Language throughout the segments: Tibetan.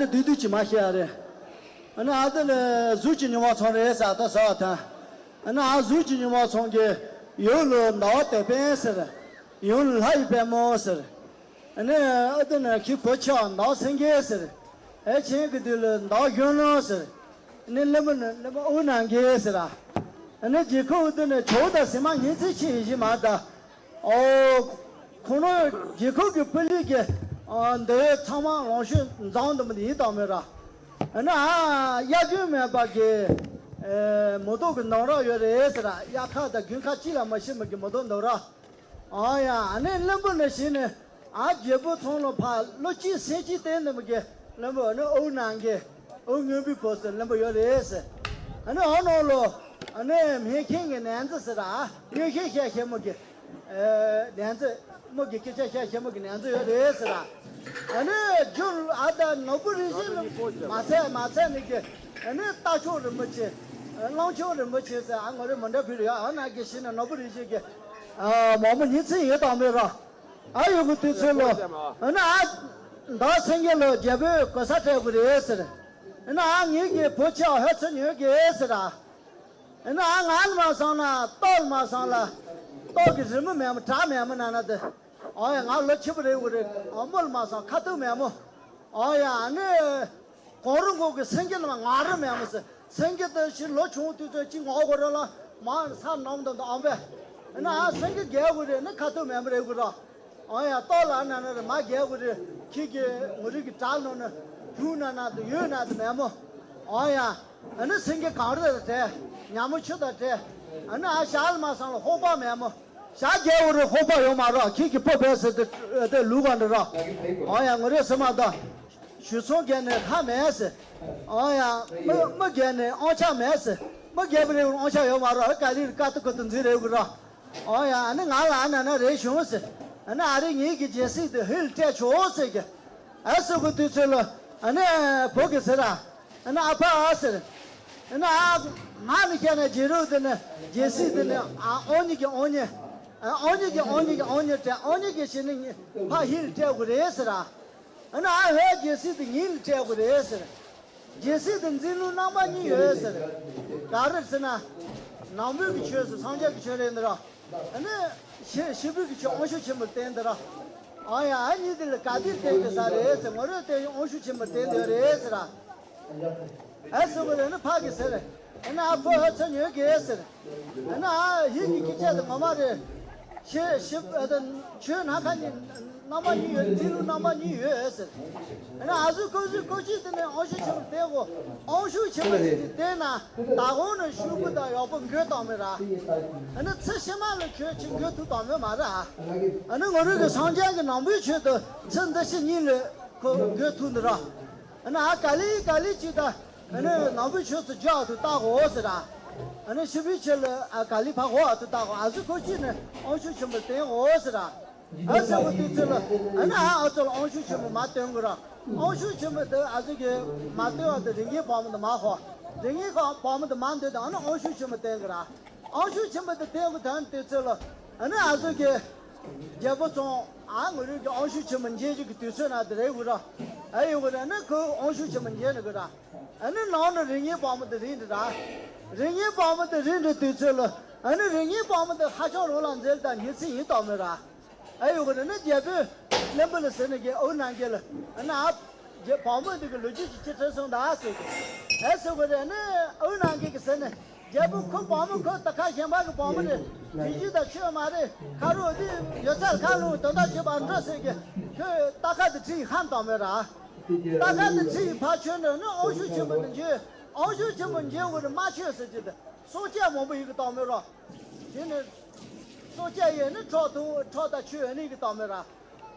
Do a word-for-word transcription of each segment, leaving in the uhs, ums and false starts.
བསྡུས་བསྡུས་ཀྱི་མ་ཤེས་ཡ་རེད། ཨ་ནི་ཨ་ད་ནི་གཟུགས་ཀྱི་ཉི་མ་ཚང་རེད་ཟེར་ད་ཟེར་བ་དང་། ཨ་ནི་ཨ་གཟུགས་ཀྱི་ཉི་མ་ཚང་གི་ཡུལ་ལ་ཟླ་བ་དེད་དཔོན་ཟེར། ཡུལ་ལ་ལྷ་ཡི་དཔལ་མོ་ཟེར། ཨ་ནི་ཨ་ད་ནི་ཁྱི་བུ་ཆེ་བ་ཟླ་བ་སེང་གེ་ཟེར། ཨེ་ཆེན་གྱི་དུས་ལ་ཟླ་བ་གཞོན་ནུ་ཟེར། ཨ་ནི་བློན་པོ་ནི་བློན་པོ་དབུ་ནང་གི་ཟེར་ར། ཨ་ནི་རྗེ་ཁོ་ཨ་ད་ནི་ཇོ་བོ་དང་སྲས་མ་ཉི་ཚེ་ཆེ་ཡིན་ཞིག་མ་ད། ཨོ། ཁོང་རང་རྗེ་ཁོ་གི་སྤུ་ལི་གི་ཨ་འདི་ཚང་མ་ལོངས་སྤྱོད་འཛོམས་འདི་མོ་ཡིན་དང་མེད་ར། ཨ་ནི་ཨ་གཡག་རྒྱུན་མེད་པ་གི་ཨེ་མེ་ཏོག་གི་འདམ་ར་ཡོད་རེད་ཟེར་ར། གཡག་ཁ་དང་དགུན་ཁ་གཅིག་ལ་མ་ཤི་མི་གི་མེ་ཏོག་འདམ་ར། ཨ་ཡ། ཨ་ནི་བློན་པོ་ནི་ཞིག་ནི་ཨ་རྒྱལ་པོ་ཚང་ལ་ཕ་ལོ་གཅིག་སེ་གཅིག་བསྟན་འདི་མོ་གི་བློན་པོ་ཨ་ནི་ཨོ་ནང་གི་ཨོ་སྔོན་པོའི་བུ་ཟེར་བློན་པོ་ཡོད་རེད་ཟེར། ཨ་ནི་ཨོ་ནང་ལོ་ཨ་ནི་སྨན་མཁན་གི་ནན་ཙི་ཟེར་ར། སྨན་མཁན་ཤ་ཤེ་མོ་གི་ཨེ་ནན་ཙི་མོ་གི་སྐད་ཆ་ཤ་ཤེ་མོ་གི་ནན་ཙི་ཡོད་རེད་ཟེར་ར། ཨ་ནི་རྒྱུ་ཨ་ད་ནོར་བུ་རིན་ཆེན་ལ་མ་ཚད་མ་ཚད་ནི་གི་ཨ་ནི་རྟ་མཆོག་རིན་པོ་ཆེ་གླང་མཆོག་རིན་པོ་ཆེ་ཟེར་ཨ་ངོ་རེ་མི་འདྲ་ཕུལ་ཡོད། ཨ་ན་གི་ཤི་ན་ནོར་བུ་རིན་ཆེན་གི་ཨ་མ་མོ་ཉི་ཚེ་ཡོད་དང་མེད་ར། ཨ་ཡོད་གི་དུས་ཚོད་ལོ། ཨ་ན་ཨ་ཟླ་སེང་གེ་ལོ་རྒྱལ་པོའི་གོ་ས་སྤྲད་དགོས་རེད་ཟེར། ཨ་ན་ཨ་ངེད་ཀྱི་བུ་ཆེ་བ་ཧོ་ཚོ་ཉོས་གི་ཟེར་ར། ཨ་ན་ཨ་ང་ལ་མ་སོང་ན་ལྟོ་ལ་མ་སོང་ལ་ལྟོ་གི་རི་མོ་མེད་མོ་བྲག་མེད་མོ་ན་ན་དེ། ཨོ་ཡ་ང་ལོ་ཆེན་པོ་རེད་དགོས་རེད། ཨ་མོ་ལ་མ་སོང་ཁ་ཐུག་མེད་མོ། ཨོ་ཡ་ཨ་ནི། གངས་རི་མགོ་གི་སེང་གེ་ནང་ང་རི་མེད་མོ་ཟེར། སེང་གེ་དེ་ཞིག་ལོ་ཆུང་དུས་ཚོད་ཅིག་ངོ་གོ་རེ་ལ་མ་ས་ནང་དུ་འདུག་ཨམ་པས། ཨ་ན་ཨ་སེང་གེ་རྒྱལ་དགོས་རེད་ནི་ཁ་ཐུག་མེད་མོ་རེད་དགོས་ར། ཨོ་ཡ་ལྟོ་ལ་ན་ན་རེ་མ་རྒྱལ་དགོས་རེད། ཁྱེད་ཀྱི་ངོ་རིག་གི་བྲག་ནང་ནི་བུ་ན་ན་དུ་ཡོད་ན་དུ་མེད་མོ། ཨོ་ཡ་ཨ་ནི་སེང་གེ་གངས་རི་དང་བྲལ། ཉ་མོ་ཆུ་དང་བྲལ། ཨ་ནི་ཨ་ཞག་ལ་མ་སོང་ལ་ཧོ་པ་མེད་མོ། ཞག་རྒྱལ་བོ་རེ་ཧོ་པ་ཡོད་མ་རོགས། ཁྱེད་ཀྱི་པོ་བས་ཟེར་ཏེ་ལུག་ག་འདྲ་རོགས། ཨོ་ཡ་ངོ་རེ་སེ་མ་ད། ཞུ་ཚོང་རྒྱལ་ནས་ལྷ་མེད་ཟེར། ཨོ་ཡ་མི་མི་རྒྱལ་ནས་དབང་ཆ་མེད་ཟེར། མི་རྒྱལ་བོ་རེ་དབང་ཆ་ཡོད་མ་རོགས། ཨ་ག་ལི་རི་ཀ་ཏུ་ཀུ་ཏུ་འཛིན་རེ་གུ་རོགས། ཨོ་ཡ་ཨ་ནི་ང་ལ་ཨ་ན་ན་རེ་བྱུང་ཟེར། ཨ་ནི་ཨ་རི་ངེད་ཀྱི་རྒྱལ་སྲིད་དུ་ཧིལ་སྤྲད་ཆོག་ཟེར་གི། ཨ་སུ་གུ་དུས་ཚོད་ལ་ཨ་ནི་བོ་གི་ཟེར་ར། ཨ་ནི་ཨ་ཕ་ཨ་ཟེར། ཨ་ནི་ཨ་ང་ནི་བཤད་ན་རྗེ་རུ་དེ་ནི་རྒྱལ་སྲིད་དེ་ནི་ཨ་ཨོ་ཉི་གི་ཨོ་ཉི། ཨ་ཨོ་ཉི་གི་ཨོ་ཉི་གི་ཨོ་ཉི་སྤྲད་ཨོ་ཉི་གི་ཞེ་ནི་ཕ་ཧིལ་སྤྲད་དགོས་རེད་ཟེར་ར། ཨ་ནི་ཨ་ཧོའི་རྒྱལ་སྲིད་དེ་ངེད་ལ་སྤྲད་དགོས་རེད་ཟེར། རྒྱལ་སྲིད་དེ་འཛིན་ལུགས་རྣམ་པ་གཉིས་ཡོད་ཟེར། ག་རེ་ཟེར་ན། ནང་པའི་གི་ཆོས་སུ་སངས་རྒྱས་ཀྱི་ཆོས་རེད་འདི་ར། ཨ་ནི་ཤི་ཤི་བོའི་གི་ཆོས་དབང་ཕྱུག་ཆེན་པོར་བསྟན་འདི་ར། ཨ་ཡ་ཨ་གཉིས་དེ་ལ་ག་དུས་བསྟན་གི་ས་རེད་ཟེར། ངོ་རེ་བསྟན་དབང་ཕྱུག་ཆེན་པོར་བསྟན་འདི་རེད་ཟེར་ར། ཨ་སུ་གི་རེད་ནི་ཕ་གི་ཟེར། ཨ་ནི་ཨ་ཕོ་ཨ་ཚོ་ཉོས་གི་ཟེར། ཨ་ནི་ཨ་ཧི་གི་སྐད་ཆ་དེ་ངོ་མ་རེད། ཤེས་ཤེས་ཨ་དང་ཆོས་སྣ་ཁ་གཉིས་རྣམ་པ་གཉིས་ཡོད། འཛིན་ལུགས་རྣམ་པ་གཉིས་ཡོད་ཟེར། ཨ་ནི་ཨ་ཟུ་ཁོ་ཟུ་ཁོ་ཅི་དེ་ནས་དབང་ཕྱུག་ཆེན་པོ་བསྟན་གོ། དབང་ཕྱུག་ཆེན་པོ་ཞིག་གིས་བསྟན་ན་ད་གོང་ནས་ཤུག་པོ་དང་ཡག་པོ་འགོད་བཏང་མེད་ར། ཨ་ནི་ཚེ་ཕྱི་མ་ལ་ཁྱོད་ཅི་འགོད་ཐུབ་བཏང་མེད་མ་ར། ཨ་ནི་ང་རང་གི་སངས་རྒྱས་ཀྱི་ནང་པའི་ཆོས་དུ་ཚེ་འདི་ཕྱི་གཉིས་ལ་ཁོ་འགོད་ཐུབ་འདི་ར། ཨ་ནི་ཨ་ག་ལི་ག་ལི་ཅི་ད། ཨ་ནི་ནང་པའི་ཆོས་སུ་འཇོག་ཏུ་བལྟ་དགོས་ཟེར་ར། ཨ་ནི་ཤི་བའི་ཆེད་ལ་ཨ་ག་ལི་ཕ་གོ་ཨ་ཏུ་བལྟ་དགོས། ཨ་ཟུ་ཁོ་ཅི་ནི་དབང་ཕྱུག་ཆེན་པོ་བསྟན་དགོས་ཟེར་ར། ཨ་ཟེར་བ་དུས་ཚོད་ལ་ཨ་ནི་ཨ་ཨ་ཚོ་ལ་དབང་ཕྱུག་ཆེན་པོ་མ་བསྟན་དགོས་ར། དབང་ཕྱུག་ཆེན་པོ་དེ་ཨ་ཟུ་གི་མ་བསྟན་བ་དེ་རིགས་ངན་བག་མོ་དེ་མ་ཧོ། རིགས་ངན་བག་མོ་དེ་མ་འདོད་དེ་ཨ་ནི་དབང་ཕྱུག་ཆེན་པོ་བསྟན་དགོས་ར། དབང་ཕྱུག་ཆེན་པོ་དེ་བསྟན་དགོས་དོན་དུས་ཚོད་ལ་ཨ་ནི་ཨ་ཟུ་གི་རྒྱལ་པོ་ཚོ་ཨ་ང་རང་གི་དབང་ཕྱུག་ཆེན་པོ་མཇལ་རྒྱུ་གི་དུས་ཚོད་ན་དེ་རེད་དགོས་ར། ཨ་ཡོད་དགོས་ར་ཨ་ནི་ཁོ་དབང་ཕྱུག་ཆེན་པོ་མཇལ་ནི་དགོས་ར། ཨ་ནི་ནང་ནས་རིགས་ངན་བག་མོ་དེ་རིགས་འདི་ར། རིགས་ངན་བག་མོ་དེ་རིགས་འདི་དུས་ཚོད་ལ་ཨ་ནི་རིགས་ངན་བག་མོ་དེ་ཧ་ཅང་རང་ལ་འཛེལ་དང་ཉི་ཚེ་ཡིན་དོགས་མེད་ར། ཨ་ཡོད་གི་རེད་ན་རྒྱལ་པོས་བློན་པོ་ལ་ཟེར་ནས་ཀྱི་ཨོ་ནང་གི་ལ་ཨ་ནི་ཨ་རྒྱལ་བག་མོ་འདི་གི་ལོ་རྒྱུས་ཀྱི་ཅི་ཁྲིད་སོང་ད་ཟེར་གི། ཨ་ཟེར་གི་རེད་ནི་ཨོ་ནང་གི་གི་ཟེར་ནས་རྒྱལ་པོ་ཁོ་བག་མོ་ཁོ་ད་ཁ་གཞན་པ་གི་བག་མོ་རེད། དེ་བཞི་དང་ཆོས་མ་རེད། ཁ་རོག་འདི་ཡོད་ཚད་ཁ་ལུང་དོན་དག་བྱེད་པར་འགྲོ་ཟེར་གི་ཁོས་རྟ་ཁ་དེ་ཁྲིད་ཧམ་དོགས་མེད་ར། རྟ་ཁ་དེ་ཁྲིད་ཕ་ཆོས་འདྲ་ནི་དབང་ཕྱུག་ཆེན་པོ་དེ་འཇོལ་དབང་ཕྱུག་ཆེན་པོ་འཇོལ་དགོས་རེད་མ་ཆོས་ཟེར་གྱི་དེ། སྲོག་བཅད་མང་པོ་ཡིན་གི་དོགས་མེད་རོ། དེ་ནི་སྲོག་བཅད་ཡས་ནི་ཁྲག་འཐུང་ཁྲག་དང་ཆུ་ཡོད་ནི་གི་དོགས་མེད་ར།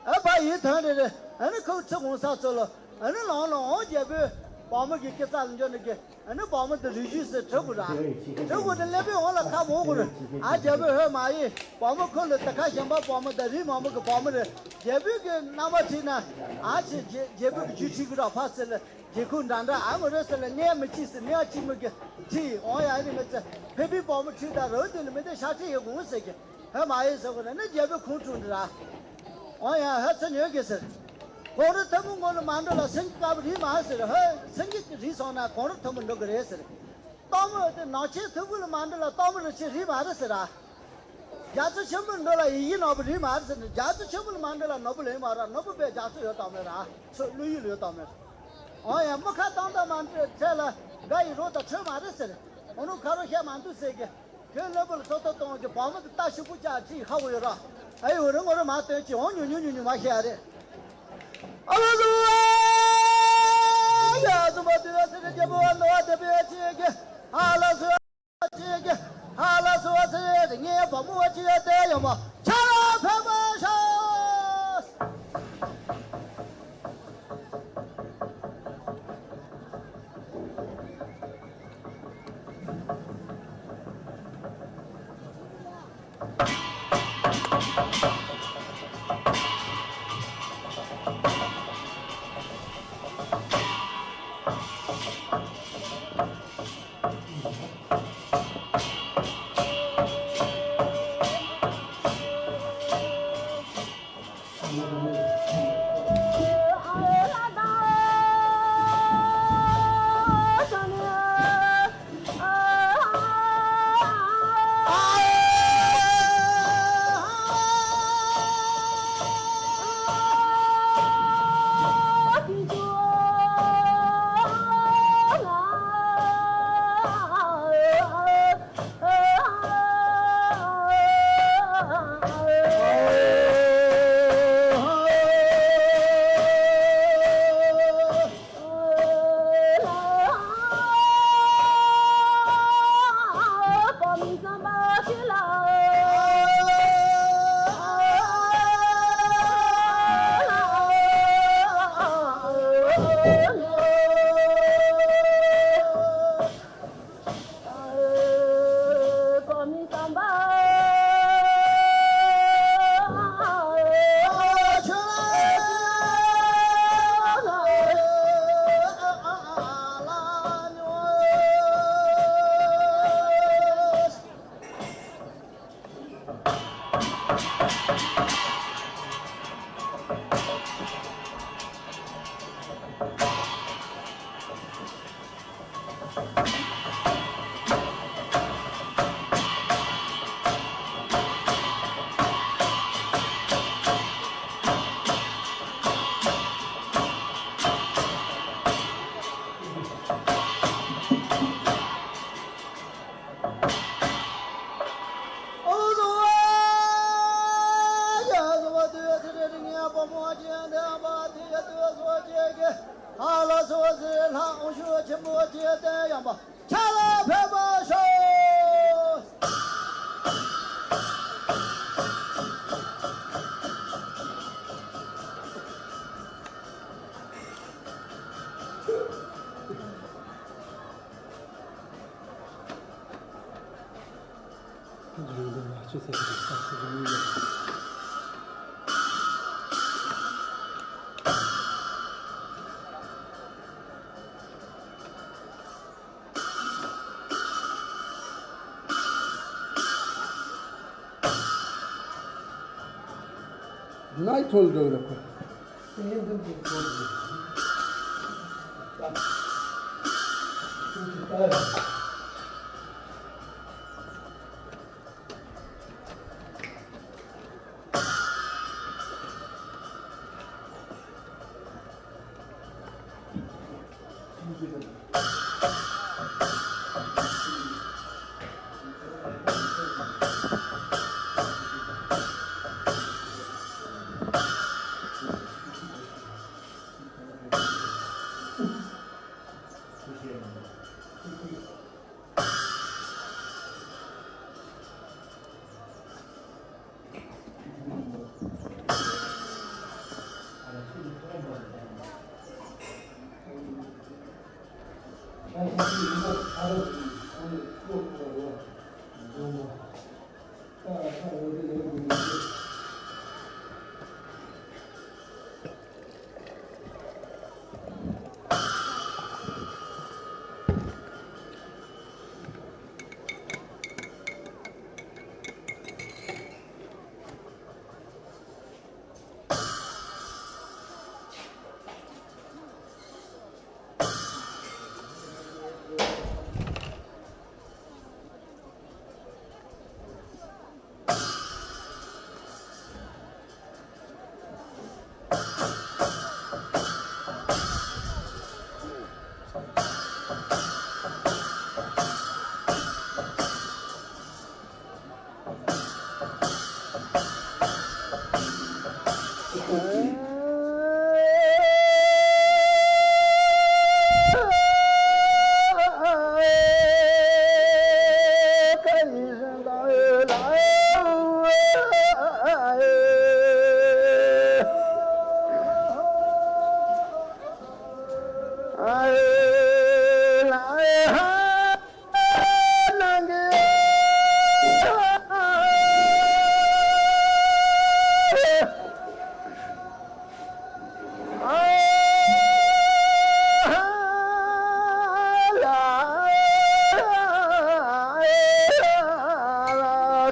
ཨ་ཕ་ཡིན་དོན་རེ་རེ་ཨ་ནི་ཁོ་ཚེ་གང་ས་ཚོ་ལོ་ཨ་ནི་ལང་ལང་འོང་རྒྱལ་པོའི་བག་མོ་གི་སྐེ་རྩ་ལ་འཇོག་ནི་གི་ཨ་ནི་བག་མོ་དེ་རིགས་རྒྱུད་སུ་བྲི་དགོས་ར། བྲི་དགོས་ནི་ཀླད་པའི་འོག་ལ་ཁ་མོ་དགོས་ར། ཨ་རྒྱལ་པོ་ཧོས་མ་ཡིན་བག་མོ་ཁོ་ལ་ད་ཁ་གཞན་པ་བག་མོ་དང་རིགས་མང་པོ་གི་བག་མོ་རེ་རྒྱལ་པོའི་གི་མནའ་མ་ཁྲིད་ན་ཨ་ཆེ་རྒྱལ་པོའི་གི་རྒྱུད་ཁྲིད་དགོས་ར་ཕ་ཚེ་ལ། རྗེ་ཁུ་འདྲ་འདྲ་ཨ་མོ་རེ་ཟེར་ལ་གནས་མི་གཅིག་ཟེར་གནས་གཅིག་མི་གི་ཁྲིད་འོང་ཡ་ནི་མི་ཚེ་ཕེ་ཕི་བག་མོ་ཁྲིད་ད་རོ་དེ་ནི་མི་དེ་ཤ་ཁྲིད་ཡི་གུང་ཟེར་གི་ཧེ་མ་ཡི་ཟེར་གི་ན་ནི་རྒྱལ་པོའི་ཁུངས་ཁྲུང་འདྲ་འོང་ཡ་ཧེ་ཚེ་ཉོས་གི་ཟེར། གངས་རི་མཐོན་པོ་མགོ་ལ་མ་འགྲོ་ལ་སེང་གེ་དཀར་པོ་རིལ་མ་རེད་ཟེར། ཧེ། སེང་གེ་རིལ་སོང་ན་གངས་རི་མཐོན་པོ་འགྲོ་གི་རེད་ཟེར། སྟག་མོ་དེ་ནག་ཆེན་མཐོན་པོ་ལ་མ་འགྲོ་ལ་སྟག་མོ་རི་ཆེན་རིལ་མ་རེད་ཟེར། རྒྱ་མཚོ་ཆེན་པོ་འགྲོ་ལ་ཡི་གེ་ནག་པོ་རིལ་མ་རེད་ཟེར་ནས། རྒྱ་མཚོ་ཆེན་པོ་ལ་མ་འགྲོ་ལ་ནག་པོ་ལེན་མ་རེད། ནག་པོ་པའི་རྒྱ་མཚོ་ཡོད་དམ་མེད་ར། མཚོ་བློ་ཡུལ་ཡོད་དམ་མེད་ར། འོ་ཡ། མི་ཁ་བཏང་དང་མ་འདྲེས་ཚད་ལ་དགའ་ཡི་རོ་དང་འཕྲོད་མ་རེད་ཟེར། འོ་ནོ་ཁ་རོ་བཤད་མ་འདུག་ཟེར་གི། ཁྱོད་ལོ་པོ་ལ་ཚོ་ཐོ་གཏོང་གི་བག་མ་དེ་ལྟ་ཞིབ་པོ་བྱ་ཅིག་ཧ་གོ་ཡོད་ར། ཨེ་ཡོད་རེད། ངོ་རེ་མ་སྟོན་ཅིག་འོང་ཉུ་ཉུ་ཉུ་ཉུ་མ་བཤད་རེད། ཨ་ལ་སུ་ཨ་ཡ་སུ་མ་དུ་ཡ་སི་རེ་རྒྱལ་པོ་ཨ་ནོ་ཨ་དེ་པེ་ཡ་ཅིག་གི་ཨ་ལ་སུ་ཨ་ཅིག་གི་ཨ་ལ་སུ་ཨ་སི་རེ་ངའི་བ་མོ་ཨ་ཅིག་ཡ་དེ་ཡོང་བ་ཆ་ལ་ཕེབས་པ་ཤོག་ཕྱག་ལ་ཕེབས་པར་ཤོག་ནའི་ཐོལ་འགྲོ་ར་ཁོ།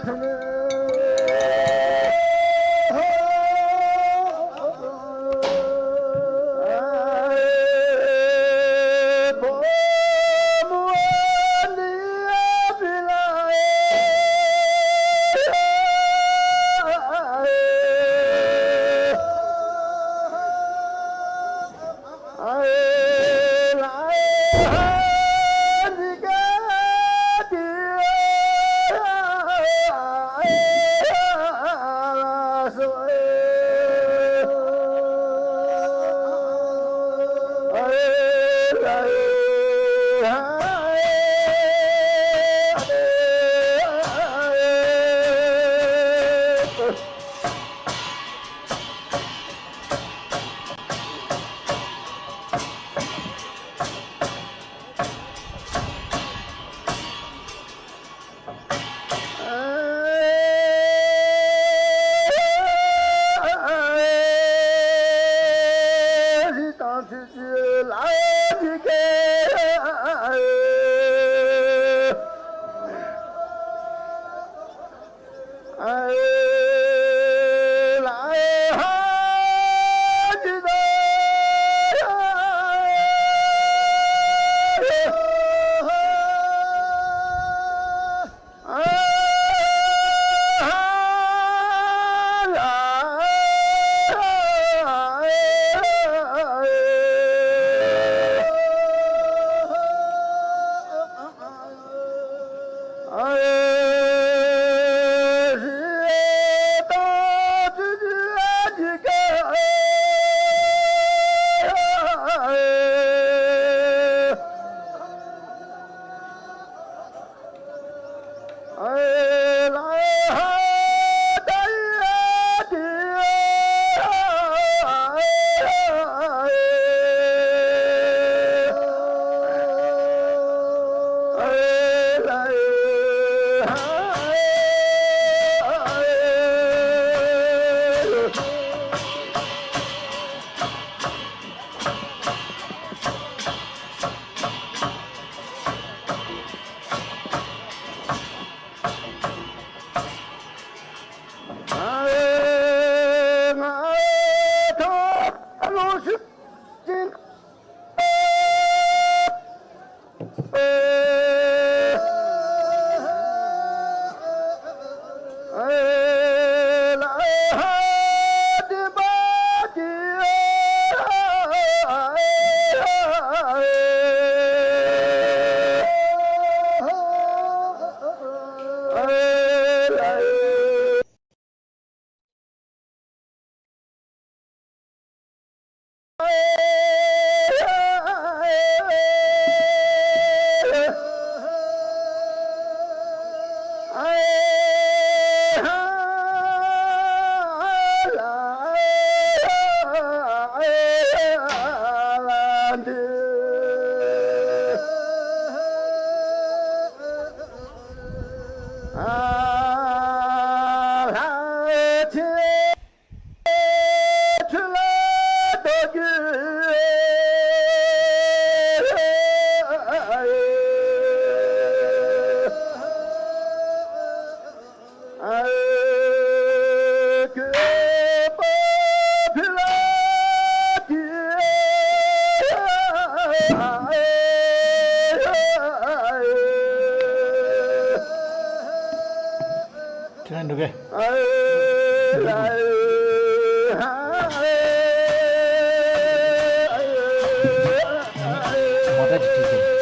ཁྱེད་རང་འགྲོ་གི། མོ་ཊ་ཅིག་ཁྲིད་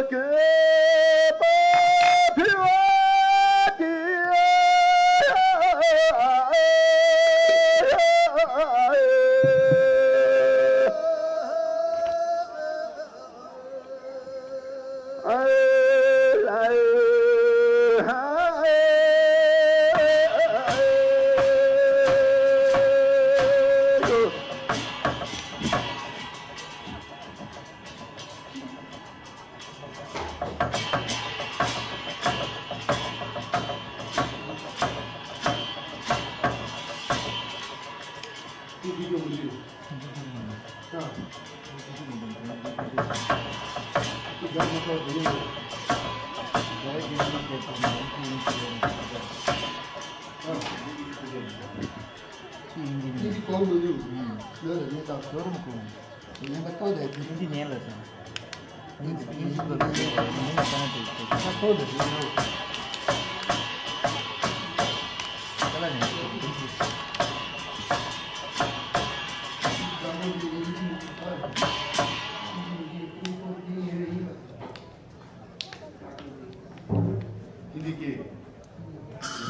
ཀྱི།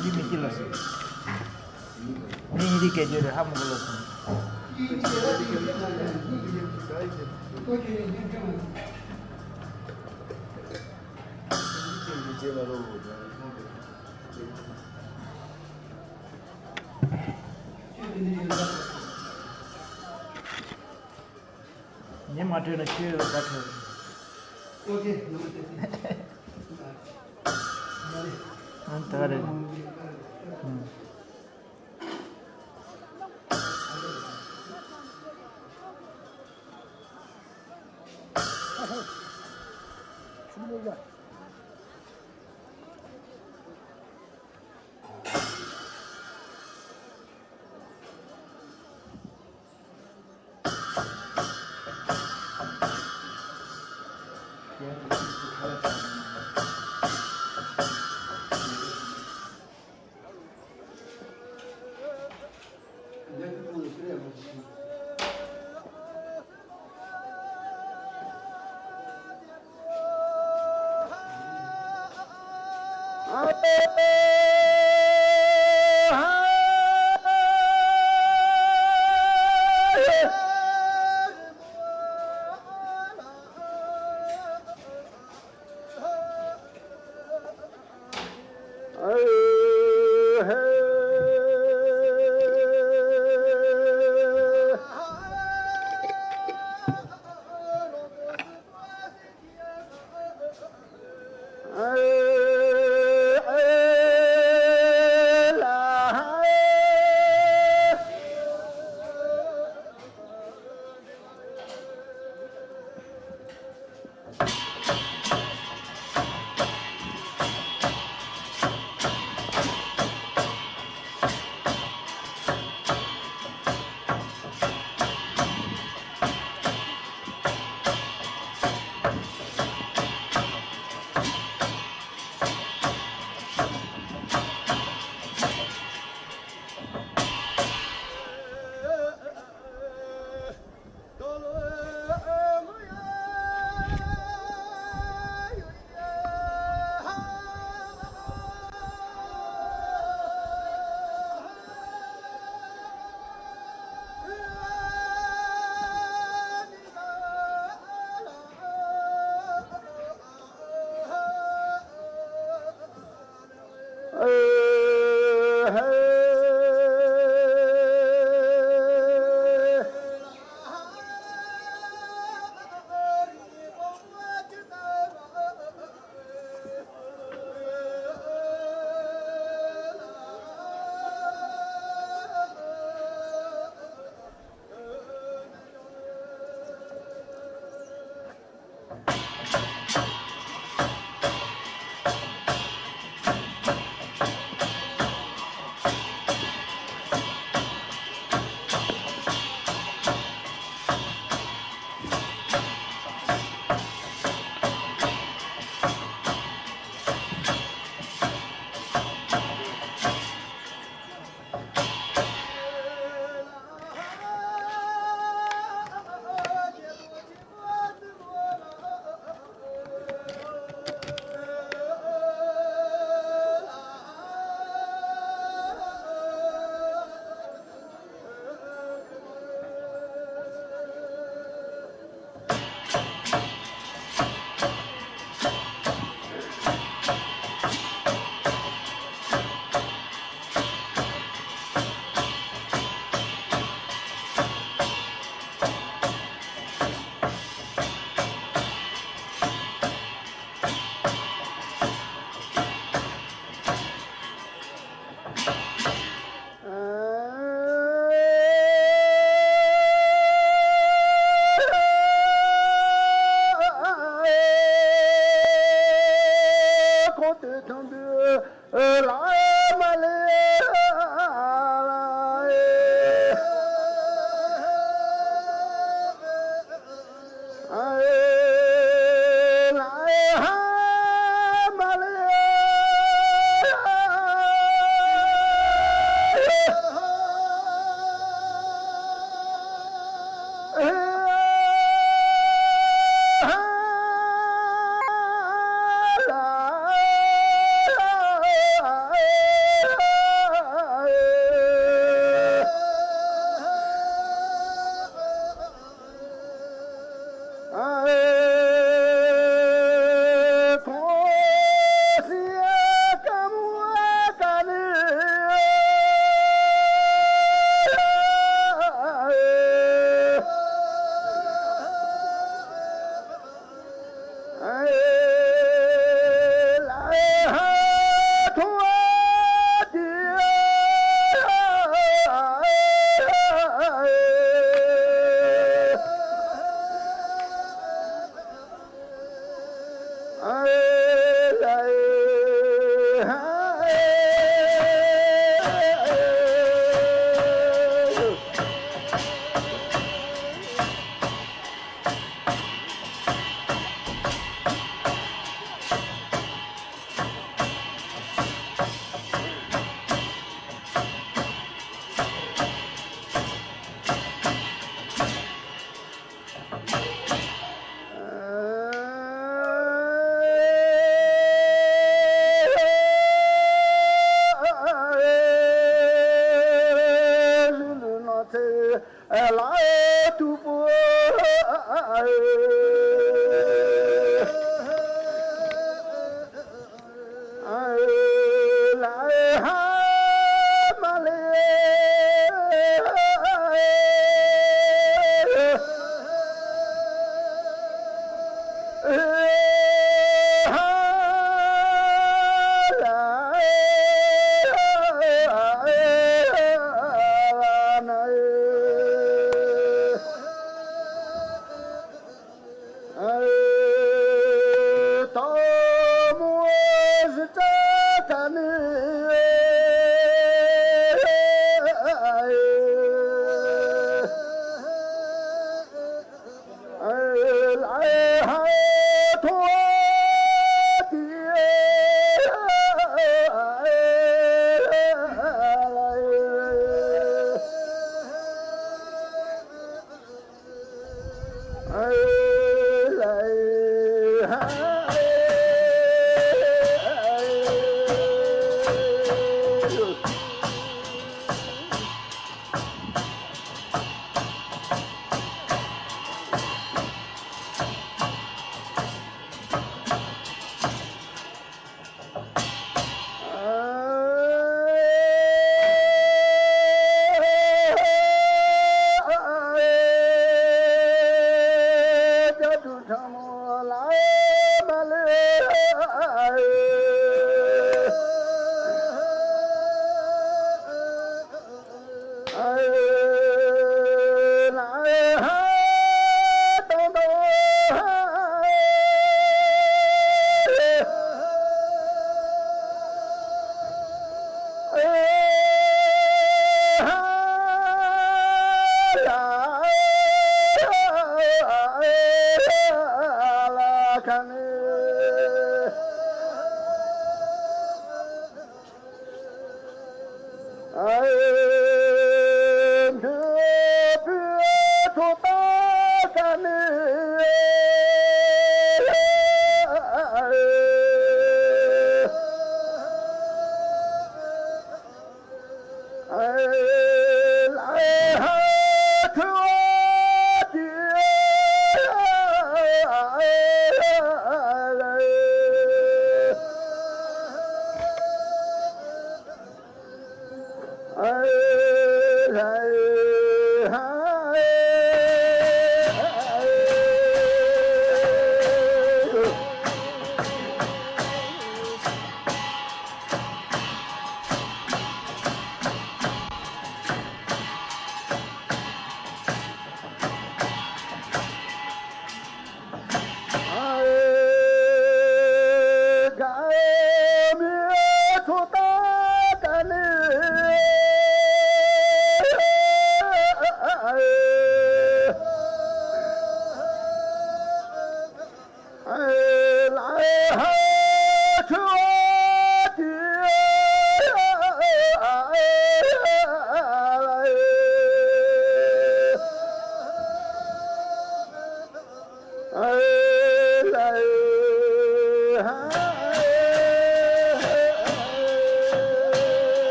འདི་མི་ཤེས་ལ་སོང་། འདི་ཧིན་དི་སྐད་ཆ་རེད། ཧ་མ་གོ་ལ་སོང་། ཉི་མ་འཕྲོད་ན་ཆོས་ཡོད་ད་འཕྲོད། ཨང་ད་རེད། ཨང་།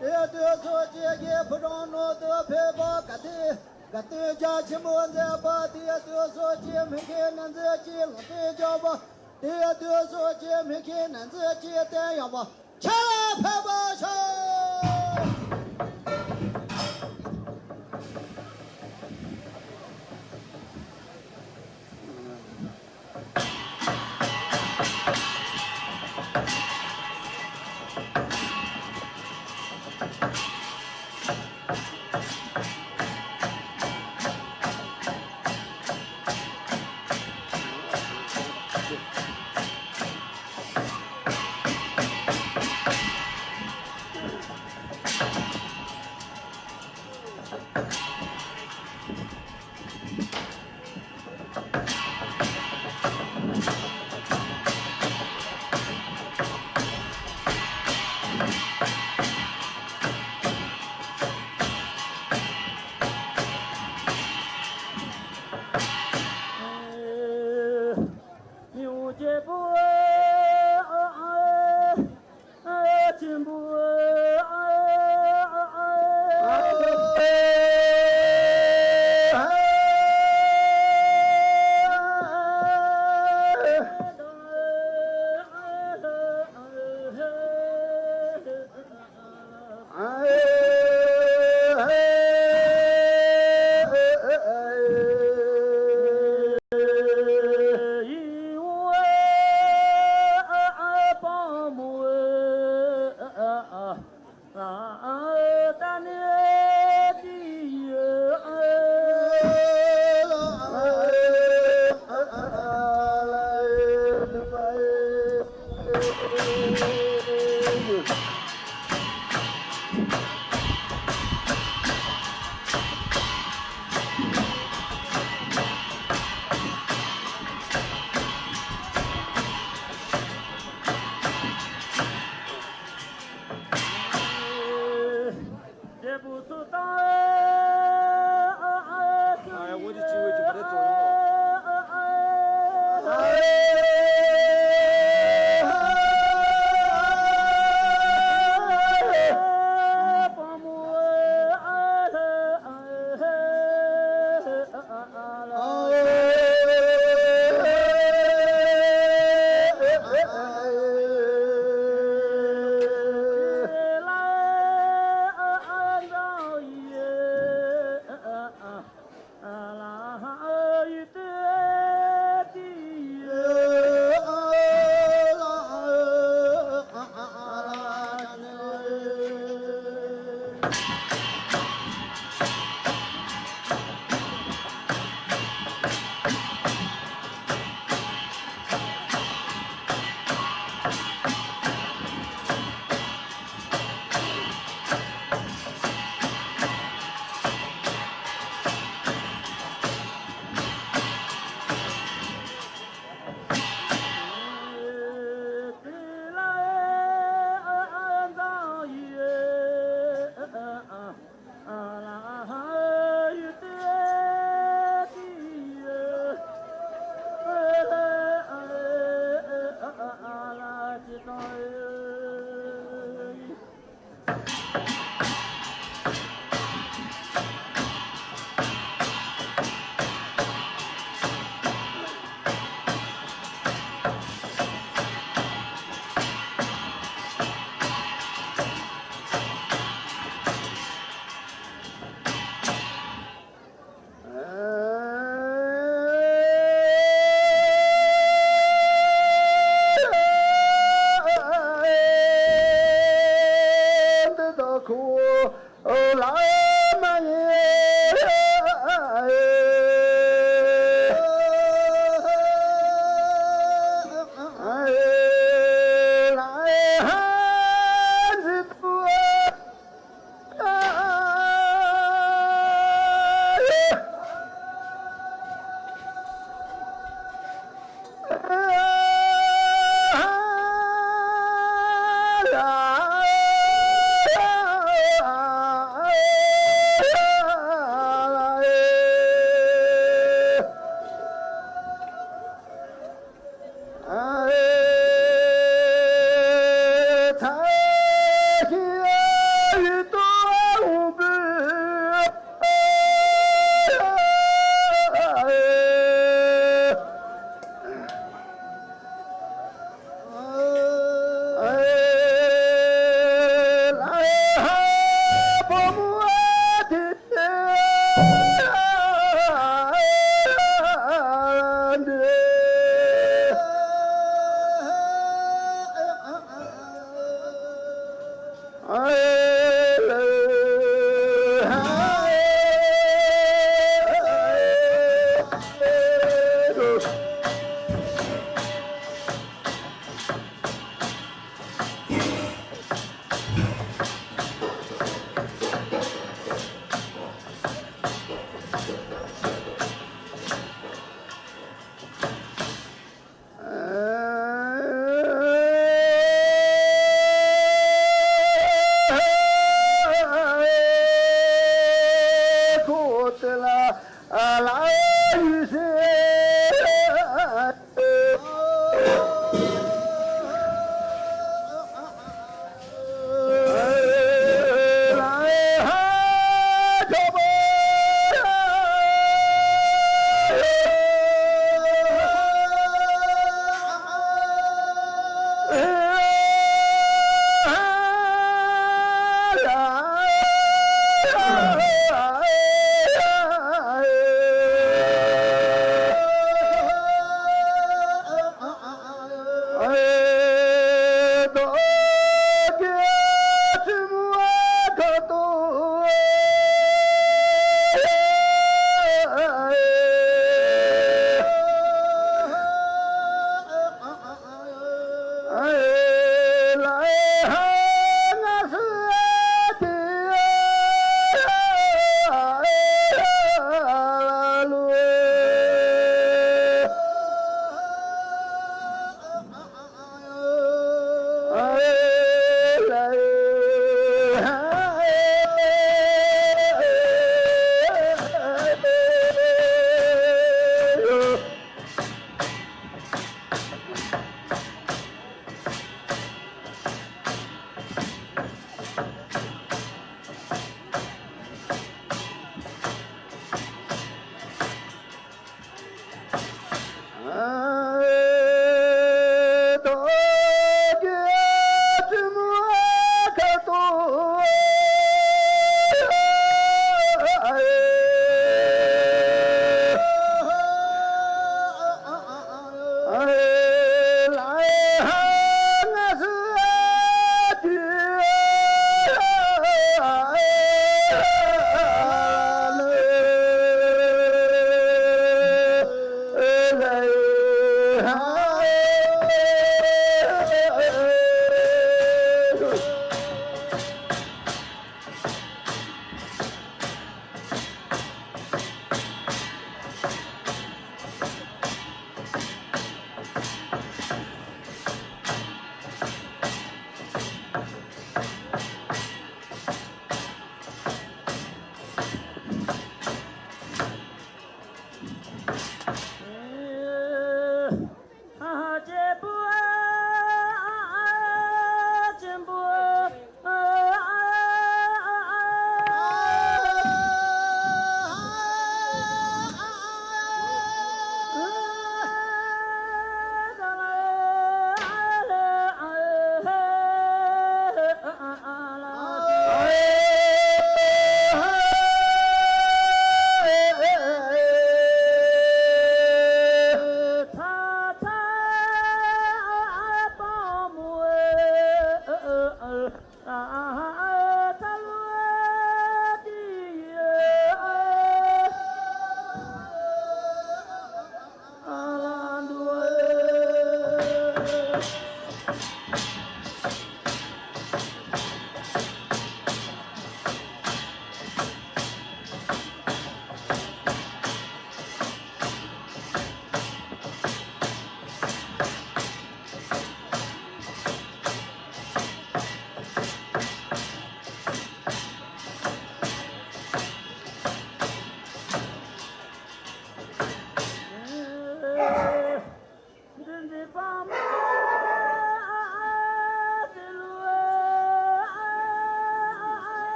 དེ་དུས་སོ་ཅིག་གི་ཕུ་རོན་ནོར་དུ་ཕེབས་པ་ག་དུས། དགའ་སྟོན་རྒྱ་ཆེན་པོ་མཛད་པ། དེ་དུས་སོ་ཅིག་མི་མཁས་ན་མཛད་ཅིག་ལོ་དེ་རྒྱག་པ། དེ་དུས་སོ་ཅིག་མི་མཁས་ན་མཛད་ཅིག་བསྟན་ཡག་པ། ཆ་ལ་ཕེབས་པ་ཤོག་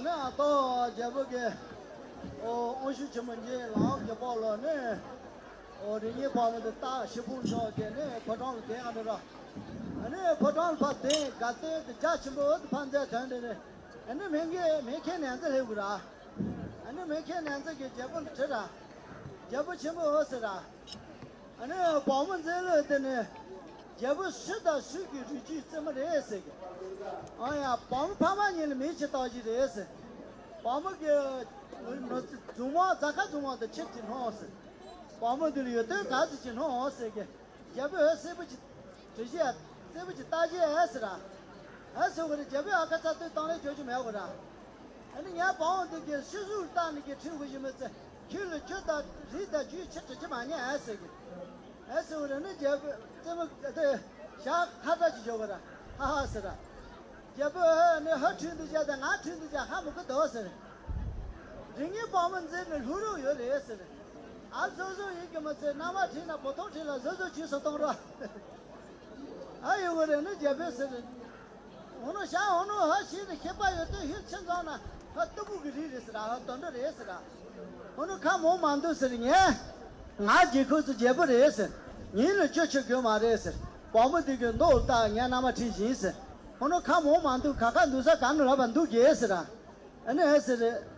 ནི་ཨ་ཏོ་རྒྱལ་པོ་གི་ཨོ་དབང་ཕྱུག་ཆེན་པོ་འཇིགས་ལམ་གྱི་པོ་ལོ་ནི་ཨོ་རིགས་ངན་བ་མོ་འདི་རྟ་ཞིག་ཕུང་ཆོག་གི་ནི་ཕོ་བྲང་ལ་བསྡད་ཨ་ནི་ར། ཨ་ནི་ཕོ་བྲང་ལ་ཕར་བསྡད་དགའ་སྟོན་དེ་རྒྱ་ཆེན་པོ་འོ་དེ་ཕར་མཛད་དོན་དེ་ནི་ཨ་ནི་མེ་མཁན་མེ་མཁན་ནན་ཙི་སླེབས་དགོས་ར། ཨ་ནི་མེ་མཁན་ནན་ཙི་གི་རྒྱལ་པོ་ལ་དྲིས་ར། རྒྱལ་པོ་ཆེན་པོ་འོ་ཟེར་ར། ཨ་ནི་བ་མོ་མཛེས་ལོས་དེ་ནི་རྒྱལ་པོ་སུ་དང་སུ་གི་རིགས་རྒྱུད་རྩེ་མོ་རེད་ཟེར་གི། ཨ་ཡ་བ་མོ་ཕ་མ་གཉིས་ལ་མི་གཅིག་རྟགས་ཅིག་རེད་ཟེར། བ་མོ་གི་ནོར་རྫུན་མ་རྫ་ཁ་རྫུན་མ་དང་ཕྱིར་གྱི་སྣང་ཟེར། བ་མོ་འདི་ལ་ཡོད་དོན་ག་ཚོད་ཀྱི་སྣང་འོང་ཟེར་གི། རྒྱལ་པོས་ཨ་སྲས་པོ་ཅིག་དྲི་བྱས་སྲས་པོ་ཅིག་བལྟ་བྱས་ཨ་ཟེར་ར། ཨ་ཟེར་བ་རེད། རྒྱལ་པོས་ཨ་ཁ་ཚ་ཏོས་བཏང་ལས་བྱོས་རྒྱུ་མེད་བ་ར། ཨ་ནི་ངའི་བ་མོ་འདི་གི་ཤི་གཟུགས་ལྟ་ནི་གི་ཁྲིད་དགོས་ཞིག་མི་ཚེ་ཁྱོད་ལ་ཁྱོད་དང་རིགས་དང་རྒྱུད་ཆེ་དྲི་ཅི་མ་ཉན་ཨ་ཟེར་གི། ཨ་ཟེར་བ་རེད། ནི་རྒྱལ་པོས་རྩེ་མོ་དེ་ཞག་ཁ་བྲལ་གྱི་འཇོག་གི་ར། ཧ་ཧ་ཟེར་ར། རྒྱལ་པོས་ཨ་ནི་ཧ་ཁྲིད་འདུག་བྱས་དང་ང་ཁྲིད་འདུག་བྱས་ཧ་མི་གོ་དོ་ཟེར། རིགས་ངན་བ་མོ་མཛེས་ནི་ལྷུག་རུ་ཡོད་རེད་ཟེར། ཨ་བཟོ་བཟོ་ཡིན་གི་མི་ཚེ་མནའ་མ་ཁྲིད་ན་བུ་ཐོང་ཁྲིད་ལ་བཟོ་བཟོ་ཇུས་སུ་གཏོང་རོགས། ཨ་ཡོད་གི་རེད། ནི་རྒྱལ་པོས་ཟེར། འོ་ནོ་ཤ་འོ་ནོ་ཧ་ཤི་ནི་ཤེས་པ་ཡོད་དུས་ཧིན་ཆེན་ཚང་ན་ཧ་སྟུག་པོ་གི་རིགས་རེད་ཟེར་ར། ཧ་དོན་འགྲོ་རེད་ཟེར་ར། འོ་ནོ་ཁ་མོ་མ་འདུག་ཟེར། ངས་ང་རྒྱལ་ཁབ་ཚོ་རྒྱལ་པོ་རེད་ཟེར། ཉིན་ལ་ཅོ་ཆོ་དགོས་མ་རེད་ཟེར། བ་མོ་འདི་གི་མདོག་ལྟ་ངས་མནའ་མ་ཁྲིད་བཞིན་ཟེར། འོ་ནོ་ཁ་མོ་མ་འདུག་ག་ཁ་འདུག་ས་ག་ནས་ལབ་པ་འདུག་གེ་ཟེར་ར། ཨ་ནི་ཨ་ཟེར།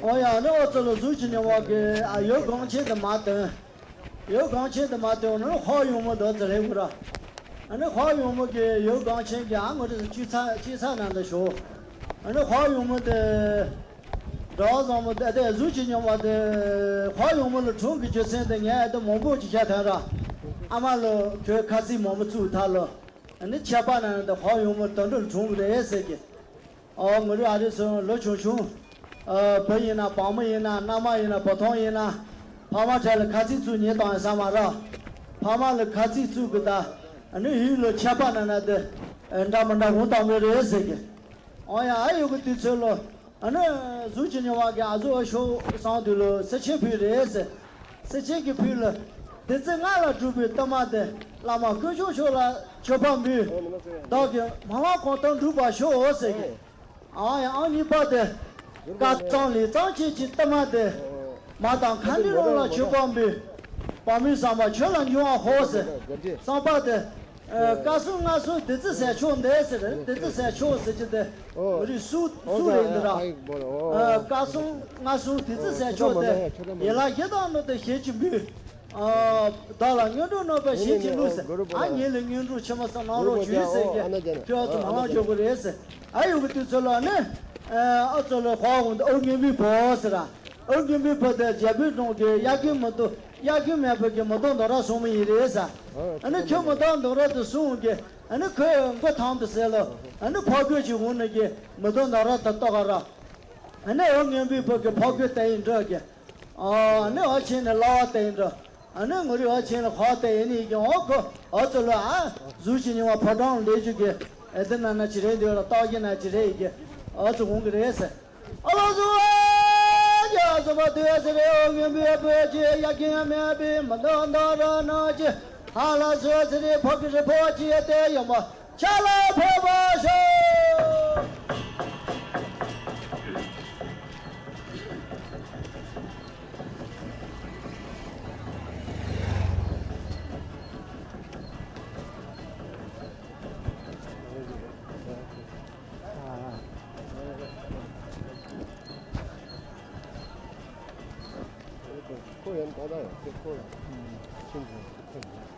ཨོ་ཡ། ནི་ཨོ་ཙི་ལོ་གཟུགས་ཀྱི་མྱོང་བ་གི་ཨ་ཡོད་གང་ཆེ་དུ་མ་བཏོན། ཡོད་གང་ཆེ་དུ་མ་བཏོན་ནི་ཧོ་ཡོང་མོ་དོ་ཙི་རེད་གུ་ར། ཨ་ནི་ཧོ་ཡོང་མོ་གི་ཡོད་གང་ཆེ་གི་ཨ་ངོ་དེ་ཅི་ཚ་ཅི་ཚ་ནང་དུ་ཤོག་ཨ་ནི་ཧོ་ཡོང་མོ་དེ་འགྲོ་བཟང་མོ་དེ་དེ་གཟུགས་ཀྱི་མྱོང་བ་དེ་ཧོ་ཡོང་མོ་ལ་གྲོང་གི་རྒྱུ་མཚན་དེ་ངས་ཨ་དེ་མང་པོ་ཅིག་བཤད་ཐལ་ར། ཨ་མ་ལོ་ཁྱོད་ཁ་ཚིག་མང་པོ་བཙུགས་ཐལ་ལོ། ཨ་ནི་ཆད་པ་ན་འདི་ཧོ་ཡོང་མོ་དོན་འགྲུབ་གྲོང་གི་རེད་ཟེར་གི། ཨོ་ང་རུ་ཨ་རི་སོང་ལོ་ཆུང་ཆུང་། ཨ་བུ་ཡིན་ན་བུ་མོ་ཡིན་ན་མནའ་མ་ཡིན་ན་བུ་ཐོང་ཡིན་ན། ཕ་མ་གྲལ་ལ་ཁ་ཚིག་བཙུགས་ཉེས་བཏང་ཡ་ས་མ་ར། ཕ་མ་ལ་ཁ་ཚིག་བཙུགས་གི་ད། ཨ་ནི་ཡུལ་ལོ་ཆད་པ་ན་ན་འདི། འདྲ་མི་འདྲ་འོང་བཏང་མེད་རེད་ཟེར་གི། ཨོ་ཡ་ཨ་ཡོད་གི་དུས་ཚོད་ལོ། ཨ་ནི་གཟུགས་ཀྱི་མྱོང་བ་གི་ཨ་ཟུག་ཨ་ཤོ་སང་དུས་ལོ་སེ་ཆེན་ཕུལ་རེད་ཟེར། སེ་ཆེན་གྱི་ཕུལ་ལ། དེ་ཚེ་ང་ལ་སྒྲུབ་པའི་གཏོར་མ་དེ་བླ་མ་དཀོན་མཆོག་མཆོག་ལ་མཆོད་པ་འབུལ། བདག་གི་མ་ལག་གང་ལྟར་འགྲུབ་པར་ཤོག་ཟེར་གི། ཨང་ཡང་ཨང་གཉིས་པ་དེ། བཀའ་གཙང་ལས་གཙང་བཅས་ཀྱི་གཏོར་མ་དེ། མ་དང་མཁའ་འགྲོའི་དབང་ལ་མཆོད་པ་འབུལ། བ་མོའི་བསམ་པ་ཁྱོད་ལ་འབྱུང་བ་ཧོ་ཟེར། གསུམ་པ་དེ། ཨ་བཀའ་སྲུང་ལྔ་སྲུང་བདུད་རྩི་ཟས་མཆོག་འདི་ཟེར། བདུད་རྩི་ཟས་མཆོག་ཟེར་གྱི་འདི་ཨོ། མི་རིགས་སུ་སུ་རེད་འདི་ར། ཨ་བཀའ་སྲུང་ལྔ་སྲུང་བདུད་རྩི་ཟས་མཆོག་འདི་ཡན་ལག་བཞི་དང་ནི་དེ་ཞེས་ཀྱི་འབུལ། ཨ། བདག་ལ་སྔོན་འགྲོ་གནང་བ་བཞིན་གྱིས་ལུས་ཟེར། ཨ་ཉིད་ལ་སྔོན་འགྲོ་ཕྱི་མ་གསུམ་གནང་རོགས་ཞུ་ཟེར་གྱི་ཁྱོད་ཨ་ཚོ་མ་ལང་འཇོག་གི་རེད་ཟེར། ཨ་ཡོད་གི་དུས་ཚོད་ལ་ནི། ཨ་ཚོ་ལ་ཧོ་འོང་དུ་ཨོ་ངན་པའི་བུ་ཟེར། ཨོ་ངན་པའི་བུ་དེ་རྒྱལ་པོའི་གྲོང་གི་དབྱར་དགུན་མེ་ཏོག་དབྱར་དགུན་མེད་པའི་གི་མེ་ཏོག་འདོ་ར་སྲུང་མི་ཡིན་རེད་ཟེར། ཨ་ནི་ཁྱོད་མེ་ཏོག་འདོ་ར་དེ་སྲུང་གི། ཨ་ནི་ཁོས་མགོ་ཐང་དུ་ཟེར་ལོ། ཨ་ནི་ཕོ་རྒོད་ཅིག་འོང་ནས་གི་མེ་ཏོག་འདོ་ར་དེ་ལྟོགས་ག་ར། ཨ་ནི་ཨོ་ངན་པའི་བུ་གི་ཕོ་རྒོད་དེ་ཡིན་འགྲོ་གི། ཨ་ནི་ཨ་ཆེན་ནི་གླ་བ་དེ་ཡིན་འགྲོ། ཨ་ནི་ངོ་རི་ཨ་ཆེན་ནི་ཁོ་དེ་ཡིན་ནི་གི་ཨོ་ཁོ་ཨ་ཚོ་ལོ་ཨ་གཟུགས་ཅི་ཉི་བ་ཕོ་བྲང་ལས་རྒྱུ་གི། ཨེ་དེ་ན་ན་ཅི་རེད་འདི་ལ་རྟགས་ཀྱི་ན་ཅི་རེད་གི། ཨ་ཚོ་འོང་གི་རེད་ཟེར། ཨ་ལ་སོ་ཨ་ཡ་སོ་བ་དུ་ཡ་སི་རེ་ཨོ་ངན་པའི་བུ་ཅི་ཡ་གི་ཡ་མེད་པའི་མ་འདོ་འདོ་ར་ན་ཅི། ཨ་ལ་སོ་སི་རེ་ཕོ་གི་རེ་ཕོ་ཅི་ཡ་དེ་ཡ་མ། ཆ་ལ་ཕེབས་པ་ཤོག་ཁོ་ཡང་ཏག་ཏག་ཡོད་ཁོ་ལ་ཁྱིམ་དུ་ཁོ་ཡང་།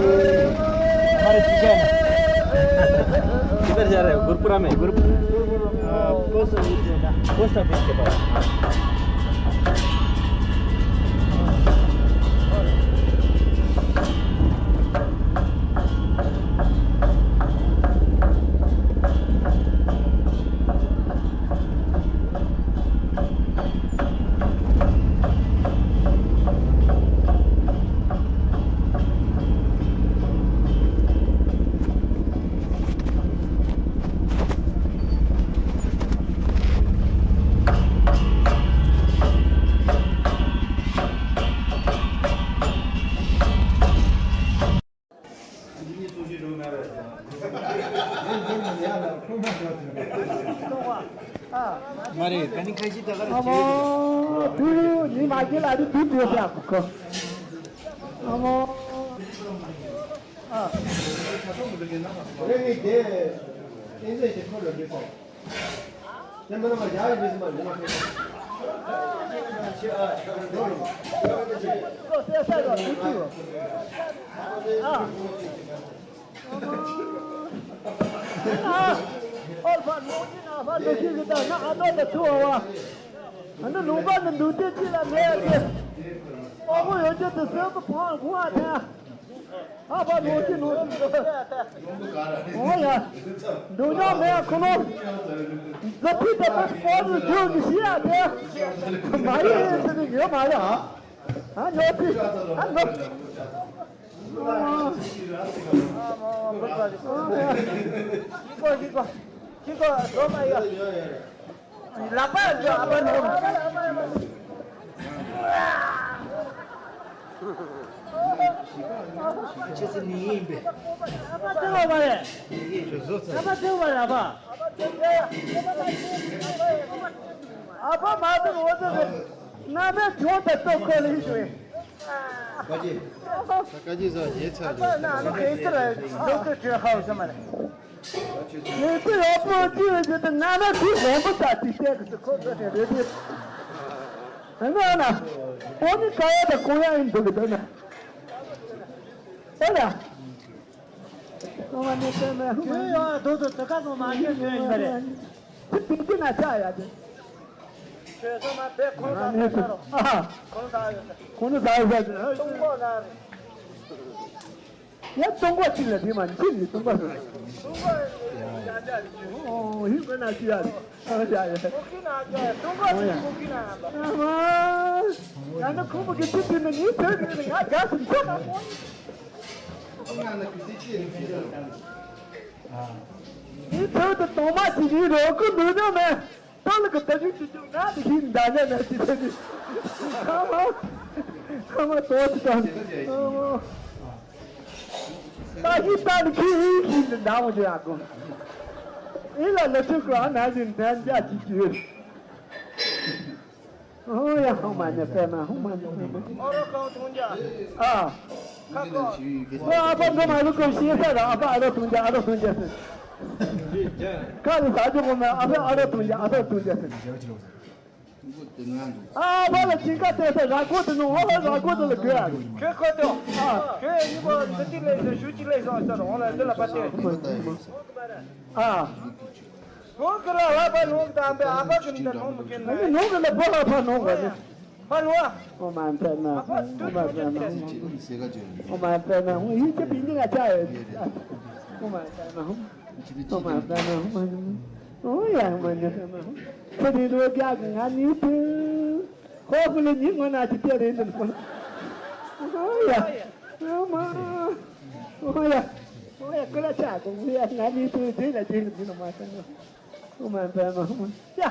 हमारे पीछे है ना। किधर जा रहे हो? गुरुपुरा में? गुरुपुर। पोस्ट ऑफिस के पास। མ་རེད། ད་ནི་ཁ་ཤས་ད་ག་རེ་བྱེད། ཨ་མོ། དུས་ནི་མ་གྱེས་ལ་དུས་དུས་དུས་ཡོད་པ་ཁོ། ཨ་མོ། ཨ། རེད་རེད། དེ་ཨེ་ཟེར་ཞིག་ཁོ་ལ་འདྲི་སོང་། ཨ་ཕ་ལོ་ཅི་ནོ་ཅི། ཨོ་ཡ། འདུག་ཉག་མེད་ཁོ་ལོ། འཛོ་ཕི་ཏེ་པ་སྤོ་རུ་འཇུག་གི་ཤི་ཡ་དེ། མ་ཡེ་ཟེར་གི་ཡོད་མ་རེད་ཨ། ཨ་ཉོ་ཕི། ཨ་ཉོ། ཁྱི་གོ་ཁྱི་གོ། ཁྱི་གོ་འགྲོ་མ་ཡ། ལག་པ་འཇོག་ཨ་ཕ་ནོར། ཁྱེད་ཚོ་ནི་ཡིན་པས། ཨ་ཕ་བདེ་བ་རེད། ཨ་ཕ་བདེ་བ་རེད་ཨ་ཕ། ཨ་ཕ་མ་བདེ་བ་བདེ་བ། ང་མའི་ཆུང་དུ་ལྟོ་ཁོ་ལ་ཡིན་ཞུ། ཀ་ཅི། ཀ་ཅི་ཟ་ཡེ་ཚ་ལ། ཨ་ཕ་ན་ཨ་ནི་ཁེ་ཅི་ལ་ལོ་ཀ་ཅི་ཧའུ་ཟ་མ་རེད། ངས་ཁོ་ཡག་པོ་ཅི་ཡོད་ཅི་དང་ང་ན་ཁོའི་དགོངས་པ་ལྟར་ཅིག་བལྟས་གི་སུ་ཁོ་ཚོ་དེ་རེད་དེ། ཨ་ན་ཨ་ན། ཨོ་ནི་ཀ་ཡ་ད་ཀོ་ཡ་ཡིན་འདུག་གི་འདུག་ན། ཨ་ན། ཨོ་མ་ནི་ཀ་མ་ཧུ་མ་ནི། ཡོད་ཡོད་དོ་དོ་དོ་ཀ་ཙོ་མ་ཁྱོད་ཡོད་ཡིན་པ་རེད། ཅི་ཕིན་ཅི་ན་ཆ་ཡ་དེ། ཁྱོད་ཚོ་མ་བེ་ཁོང་ས་མ་ས་རོ། ཨ་ཧ། ཁོང་ས་ཡོད་ས། ཁོང་ནི་ས་ཡོད་ས། ཏུང་གོ་ན་རེད། ཡ་ཏུང་གོ་ཅི་ལ་དེ་མ་ཅི་ནི་ཏུང་གོ་ས། ཏུང་གོ་ཡ་ཡ་ཡ། ཨོ་ཧི་གོ་ན་ཅི་ཡ། ཨ་ཡ་ཡ། ཀུ་ཀི་ན་ཅི་ཡ། ཏུང་གོ་ཅི་ཀུ་ཀི་ན་ཡ། ཨ་མ། ཡ་ན་ཁུ་མུ་གི་ཅི་ཅི་ནི་ནི་ཚོད་ནི་ང་དགའ་སུ་ཚོད་ན་ཁོང་། ངི་ཚོད་དུ་དོ་མ་ཅི་ཡི་རོ་ཀུ་འདུག་ན་མེ། ཏོ་ལ་གི་ད་ཅིག་ཅིག་ཅུང་ན་དེ་ཤིག་འདྲ་ཉན་ན་ཅི་ཟེར་གི། ཨ་མ། ཨ་མ་ཏོ་ཅི་ཏོ། ཨ་མ། ད་ཤི་ད་ནི་ཁི་ཧི་ཤི་འདི་འདྲ་མོ་ཅི་ཡ་གོ། ཨི་ལ་ལ་ཅུ་ཀ་ན་ནི་འདྲ་འདྲ་ཅིག་ཅིག་ཡོད། ཨོ་ཡ་ཧོ་མ་ཉེ་པེ་མ་ཧོ་མ་ཉེ་པེ་མ། ཨོ་རོ་ཀའོ་ཐུང་ཇ། ཨ། ཁ་ཁོ། ཨོ་ཨ་ཕ་འགྲོ་མ་ལུག་གོ་ཤེས་ས་ར་ཨ་ཕ་ཨ་རོ་ཐུང་ཇ་ཨ་རོ་ཐུང་ཇ་ཟེར། ཁ་ལ་ཟ་རྒྱུ་གོ་མ་ཨ་ཕ་ཨ་རོ་ཐུང་ཇ་ཨ་རོ་ཐུང་ཇ་ཟེར། ཨ་ཕ་ལ་ཅིང་ཀ་ཏེ་ས་ར་ཀོ་ཏེ་ནོ་ཨོ་ཧ་ར་ཀོ་ཏེ་ལ་གོ་ཨ། ཁྱོད་ཁོ་ཏེ་ཨ། ཁྱོད་ཡིན་པ་འདི་ཏི་ལེ་ས་ཞུ་ཅི་ལེ་ས་ས་ར་ཨོ་ལ་འདི་ལ་པ་ཏེ། ཨ། ནོར་གི་ལ་ལ་པ་ནོར་གི་དང་པའི་ཨ་ཕ་གི་མི་ད་ནོར་མི་གི་ན། ནོར་གི་ལ་པ་ལ་པ་ནོར་གི་ན། པ་ནོར། ཨོ་མ་ན་པ་ན། ཨོ་མ་ན་པ་ན། ཨོ་མ་ན་པ་ན། ཧུ་ཡི་ཅི་པིན་ཅི་ང་ཅ་ཡོད། ཨོ་མ་ན་པ་ན། ཨོ་མ་ན་པ་ན། ཨོ་མ་ན། ཨོ་ཡ་ཨོ་མ་ན་པ་ན། ཁྱེད་ནི་ལོ་རྒྱག་གི་ང་ནི་ཏུ། ཁོ་ཀུ་ལ་ཉིན་ངོ་ན་ཅི་སྟེར་རེད་འདུག་ཁོ། ཨོ་ཡ། ཨོ་མ། ཨོ་ཡ། ཨོ་ཡ་ཀུ་ལ་ཆ་གོ་ཨོ་ཡ་ང་ནི་ཏུ་དེ་ལ་དེ་ལ་དེ་ལ་མ་ས་ན། ཨོ་མ་པད་མ་ཧུ་མ། ཡ།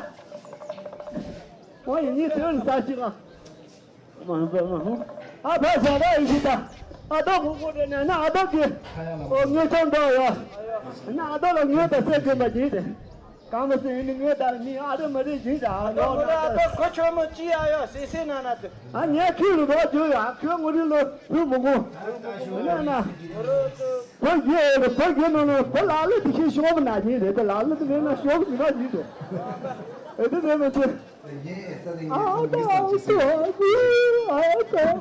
ཨོ་ཡ་ཉིན་དེ་ལ་ས་ཅི་ག་ཨོ་མ་པད་མ་ཧུ། ཨ་ཕ་ཞག་ར་ཡི་ཤི་ད། ཨ་ཏོ་གུ་གུ་རེ་ན་ན་ཨ་ཏོ་གི། ཨོ་ངེ་ཆང་འདོག་ཡོ། ན་ཨ་ཏོ་ལ་ངེ་ད་སེ་གི་མ་ཇི་དེ། གང་མ་སེ་ཡིན་ནི་ངེ་ད་ནི་ཨ་རེ་མ་རེ་ཇི་ད་ཨ་ལོ་ན་ཨ་ཏོ་ཁོ་ཆོ་མོ་ཅི་ཡ་ཡོ་སེ་སེ་ན་ན་དེ། ཨ་ངེ་ཁྱི་ལུ་རོ་ཇུ་ཡ་ཁྱོད་ངུ་རི་ལོ་ཕུ་མོ་གོ། ན་ན། བོད་རྒྱལ་རེད། བོད་རྒྱལ་ནང་ནས་བོད་ལ་ལུ་དེ་ཤེས་ཤོག་མི་ན་ཡིན་རེད་དེ་ལ་ལུ་དེ་ངས་ན་ཤོག་མི་ན་ཡིན་རེད། ཨེ་དེ་ནས་མི་ཚེ། ཨ་ད་ཨ་ད་ཨ་ད་ཨ་ད་ཨ་ད་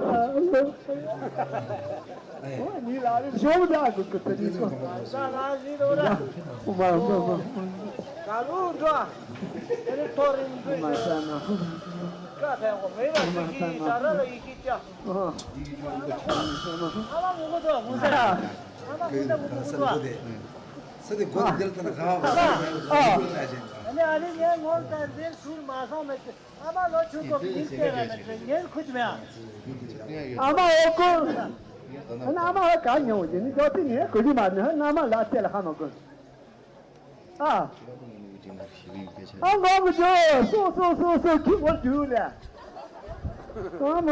ཨ་ད། ཨོ་ནི་ལ་རེ་ཞོག་ད་གུ་གུ་ཏ་ནི་སོ། ཨ་ལ་ནི་རོ་ར། ཨོ་མ་ཨོ་མ་ཨོ་མ། ག་ལུ་འགྲོ། དེ་ནི་ཐོ་རིན་འགྲོ། ཨོ་མ་ཨོ་མ། ཀ་ཐའི་གོ་མེ་ལ་ཨོ་མ་ཨོ་མ། ད་ར་ལ་ཡི་གེ་ཅ། ཨོ། ཨ་མ་ངུ་གོ་ཏོ་ངུ་ས། ཨ་མ་ངུ་ཏོ་ངུ་གོ་ཏོ། ས་དེ་གོ་ནི་དེ་ལ་ད་ན་ག་བ་ཨ་ནི་ཨ་རི་ངས་ངོ་ལ་ད་འདིར་ཚུར་མ་སོང་མེད་ཀི། ཨ་མ་ལོ་ཆུང་ཀོ་གི་ཡིན་ཏེ་ར་ན་ཏེ་ངས་ཁུ་ཅི་མེ་ཨ། ཨ་མ་ཨོ་ཀོ། ཨ་ན་ཨ་མ་ཧ་ག་ཉོ་ཡིན་ནི་ཅོ་ཏི་ནི་ཁུ་ཅི་མ་ནི་ཧ་ན་མ་ལ་ཏེ་ལ་ཧ་མ་ཀོ། ཨ། ཨ་མ་གི་ཅོ་སོ་སོ་སོ་སོ་ཁི་མོ་རྒྱུ་ལེ། ཨ་མ།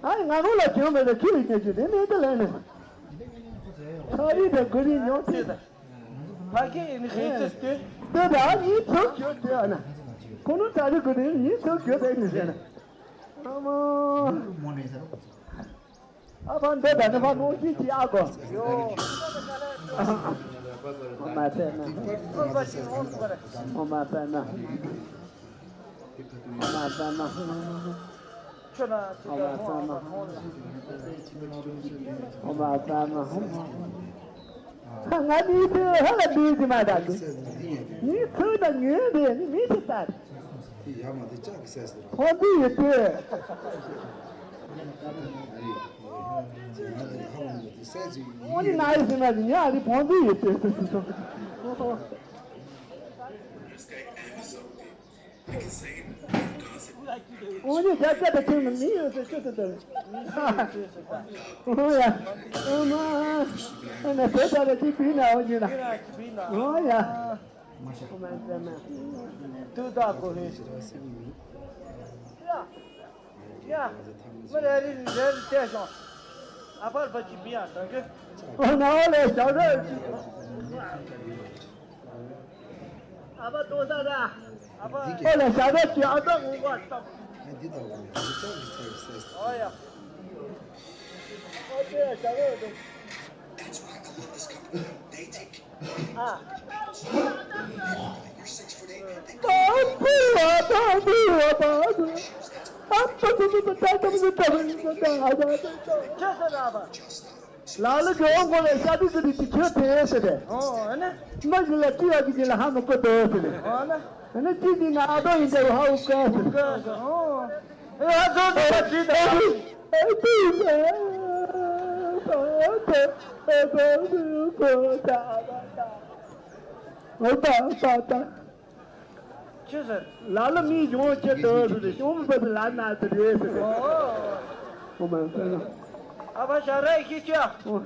ཨ་ང་རུ་ལ་ཅོ་མེ་ལ་ཁི་ལི་ཅོ་ཅི་ནི་ནི་ཏེ་ལེ་ནི། ཁ་རི་ཏེ་གུ་རི་ཉོ་ཏི་ཏེ། ཕ་གི་ཨིན་ཧེ་ཏེ་སྟེ། ཏེ་ད་ཉི་ཚོ་གྱོད་ཏེ་ཨ་ན། ཁོ་ནོ་ད་རི་གུ་ཏེ་ཉི་ཚོ་གྱོད་ཏེ་ནི་ཟེར་ན། ཨ་མ། ཨ་ཕ་འདི་ད་ནི་ཕ་མོ་ཅི་ཅི་ཨ་གོ། ཨོ་མ་ཏེ་ན། ཨོ་མ་ཏེ་ན། ཨོ་མ་ཏེ་ན། ཁྱོད་ན་ཅི་ཨོ་མ་ཏེ་ན། ཨོ་མ་ཏེ་ན། ང་མི་ཚེ་ཧ་ལ་མི་ཚེ་མ་དག་གི། མི་ཚེ་དང་ངན་པའི་མི་ཚེ་ལྟར། ཕོ་འདི་ཡི་དེ། ཨོ་ནི་ན་ཡི་ཟེར་ན་ཉ་རི་ཕོ་འདི་ཡི་དེ། ཨོ་ནི་རྒྱ་སྐད་དུ་ཁྱོད་ནི་མི་ཡོད་ཟེར་ཁྱོད་དུ་དོན། ཨོ་ཡ། ཨོ་མ། ཨ་ནི་བོད་པ་ལ་ཅི་བི་ན་འོ་ཉི་ན། ཨོ་ཡ། ཨོ་མ་ཟེར་ན། ཏུ་ད་གོ་ཧེ། ཡ། ཡ། མི་རེ་རེ་རེ་རེ་བལྟས་སོང་། ཨ་ཕར་ཕར་གྱི་མི་ཡང་དྲག་གི། ཨོ་ན་ཨོ་ལེ་ཞག་རེ། ཨ་ཕ་ཏོ་ས་ར། ཨ་ཕ། ཨོ་ལེ་ཞག་རེ་གྱི་ཨ་ཏོ་ངུ་བ་ཏོ། འདི་ལྟ་བུ་ནི་འདི་ལྟ་བུ་ཚེ་ཡི་སེ། ཨོ་ཡ། ཨོ་ཏེ་ཞག་རེ་དུ། ལ་ལ་གི་འོང་གོ་ལ་ཤ་དུ་ཀི་དུ་ཅི་ཁྱོད་དེ་ཟེར་ཏེ། ཨོ་ཨ་ནི། མ་གི་ལ་ཅི་ཡ་གི་གི་ལ་ཧ་མི་གོ་དོ་ཟེར་ཏེ། ཨོ་ཨ་ནི། ཨ་ནི་ཅི་དི་ན་ཨ་དོ་ཡིན་ཏེ་ཧ་འུ་ཀ་ཟེར། ཨོ་ཨ་ཟོ་ཟོ་ཅི་ད། ཨོ་ད་ད་ད། ཅི་ཟེར། ལ་ལ་མི་གཞུང་ཁྱེད་དུ་ཟེར་ཏེ་གཞུང་མི་པ་དུ་ལ་ན་དུ་རེད་ཟེར་ཏེ། ཨོ་མ་ཟེར་ན། ཨ་ཕ་ཞག་ར་ཡི་ཤི་ཅི་ཨ། ཨོ།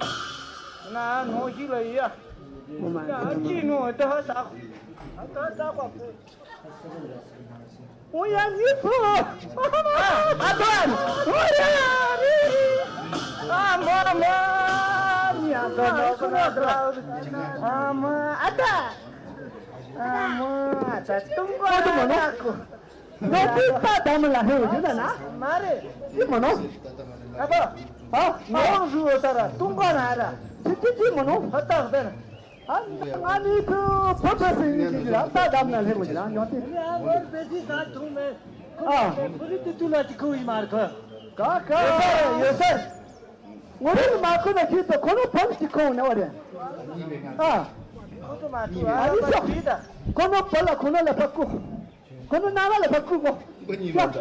ན་ནོ་ཤི་ལ་ཡི་ཨ། ཨོ་མ་ཟེར་ན། ཅི་ནོ་ད་ཧ་ས། ཨ་ད་ད་པ་པོ། ཨོ་ཡ་ནི་པོ། ཨ་ཨ་ཐོན། ཨོ་ཡ་རི་རི། ཨ་མ་མ། ནི་ཨ་ད་ནོ་ཀ་ན་ད། ཨ་མ་ཨ་ད། ཨ་མ་ད་ཏུང་གོ་ཨ་ད་ཀོ། ནོ་ཏི་ཏ་ད་མ་ལ་ཧེ་བ་ཇི་ད་ན། མ་རེད། ཅི་མ་ནོ། ཨ་ཕ། ཨ་ནོ་རུ་ཨོ་ད་ར་ཏུང་གོ་ན་ར། ཅི་ཅི་ཅི་མ་ནོ། ཧ་ད་ཧ་ད་ན། ཨ་ང་ནི་ཁུ་ཕོ་ཕོ་སི་ནི་ཅི་ཅི་ར་ཏ་ད་མ་ལ་ཧེ་བ་ཇི་ན་ཉོ་ཏི། ཡ་ངོར་བེ་སི་ད་ཐུང་མེ། ཨ། ཁོ་ནི་ཏི་ཏུ་ལ་ཅི་ཁུ་ཡི་མ་ར་ཁུ། ག་ག་ཡོད་ས་ཡོད་ས། ངོ་རེ་མ་ཁོ་ན་ཁྱེད་ཚོ་ཁོ་ནོ་ཕམ་གཅིག་ཁོང་ན་བ་རེད། ཨ། ཁོ་ཚོ་མ་ཐུ་ཨ་ཨ་རི་ཤོ། ཁོ་ནོ་བ་ལ་ཁོ་ན་ལ་ཕ་ཀུ། ཁོ་ནོ་ན་བ་ལ་ཕ་ཀུ་གོ། ཨ། ཁོ་ས་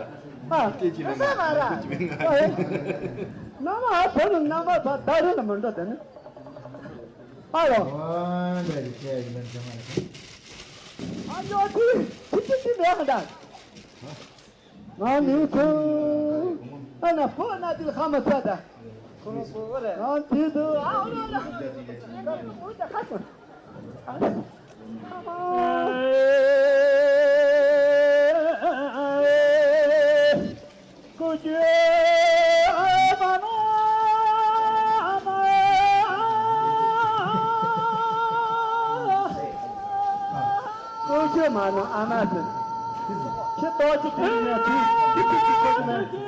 མ་ར། ན་བ་ཨ་བ་ནོ་ན་བ་བ་ད་རེ་ན་མ་འདོ་དེ་ནི། ཨ་ཡོ། ཨ་ལ་རི་ཁྱེད་ཡིན་ན་ཚང་མ་རེད། ཨ་ཡོ་ཏི་ཏི་ཏི་ཏི་མེ་ཧ་ད། ང་ནི་ཁོ། ཨ་ན་ཕོ་ན་དི་ལ་ཁ་མ་ཚ་ད། ཁོ་ནོ་ཁོ་བ་རེད། ང་དི་དུ་ཨ་ཨོ་ལ་ལ། ཁ་ཁ་ཁ་ཁ་ཁ། ཨ་ཨ་ཨ། ཀུ་ཅི་ཨ་མ་ན་ཨ་མ། ཀུ་ཅི་མ་ན་ཨ་མ་ཟེར། ཁྱི་ཏོག་ཅིག་གིས་ནས་ཁྱི་ཁྱི་ཁྱི་ཁྱི་ཁྱི་ཁྱི།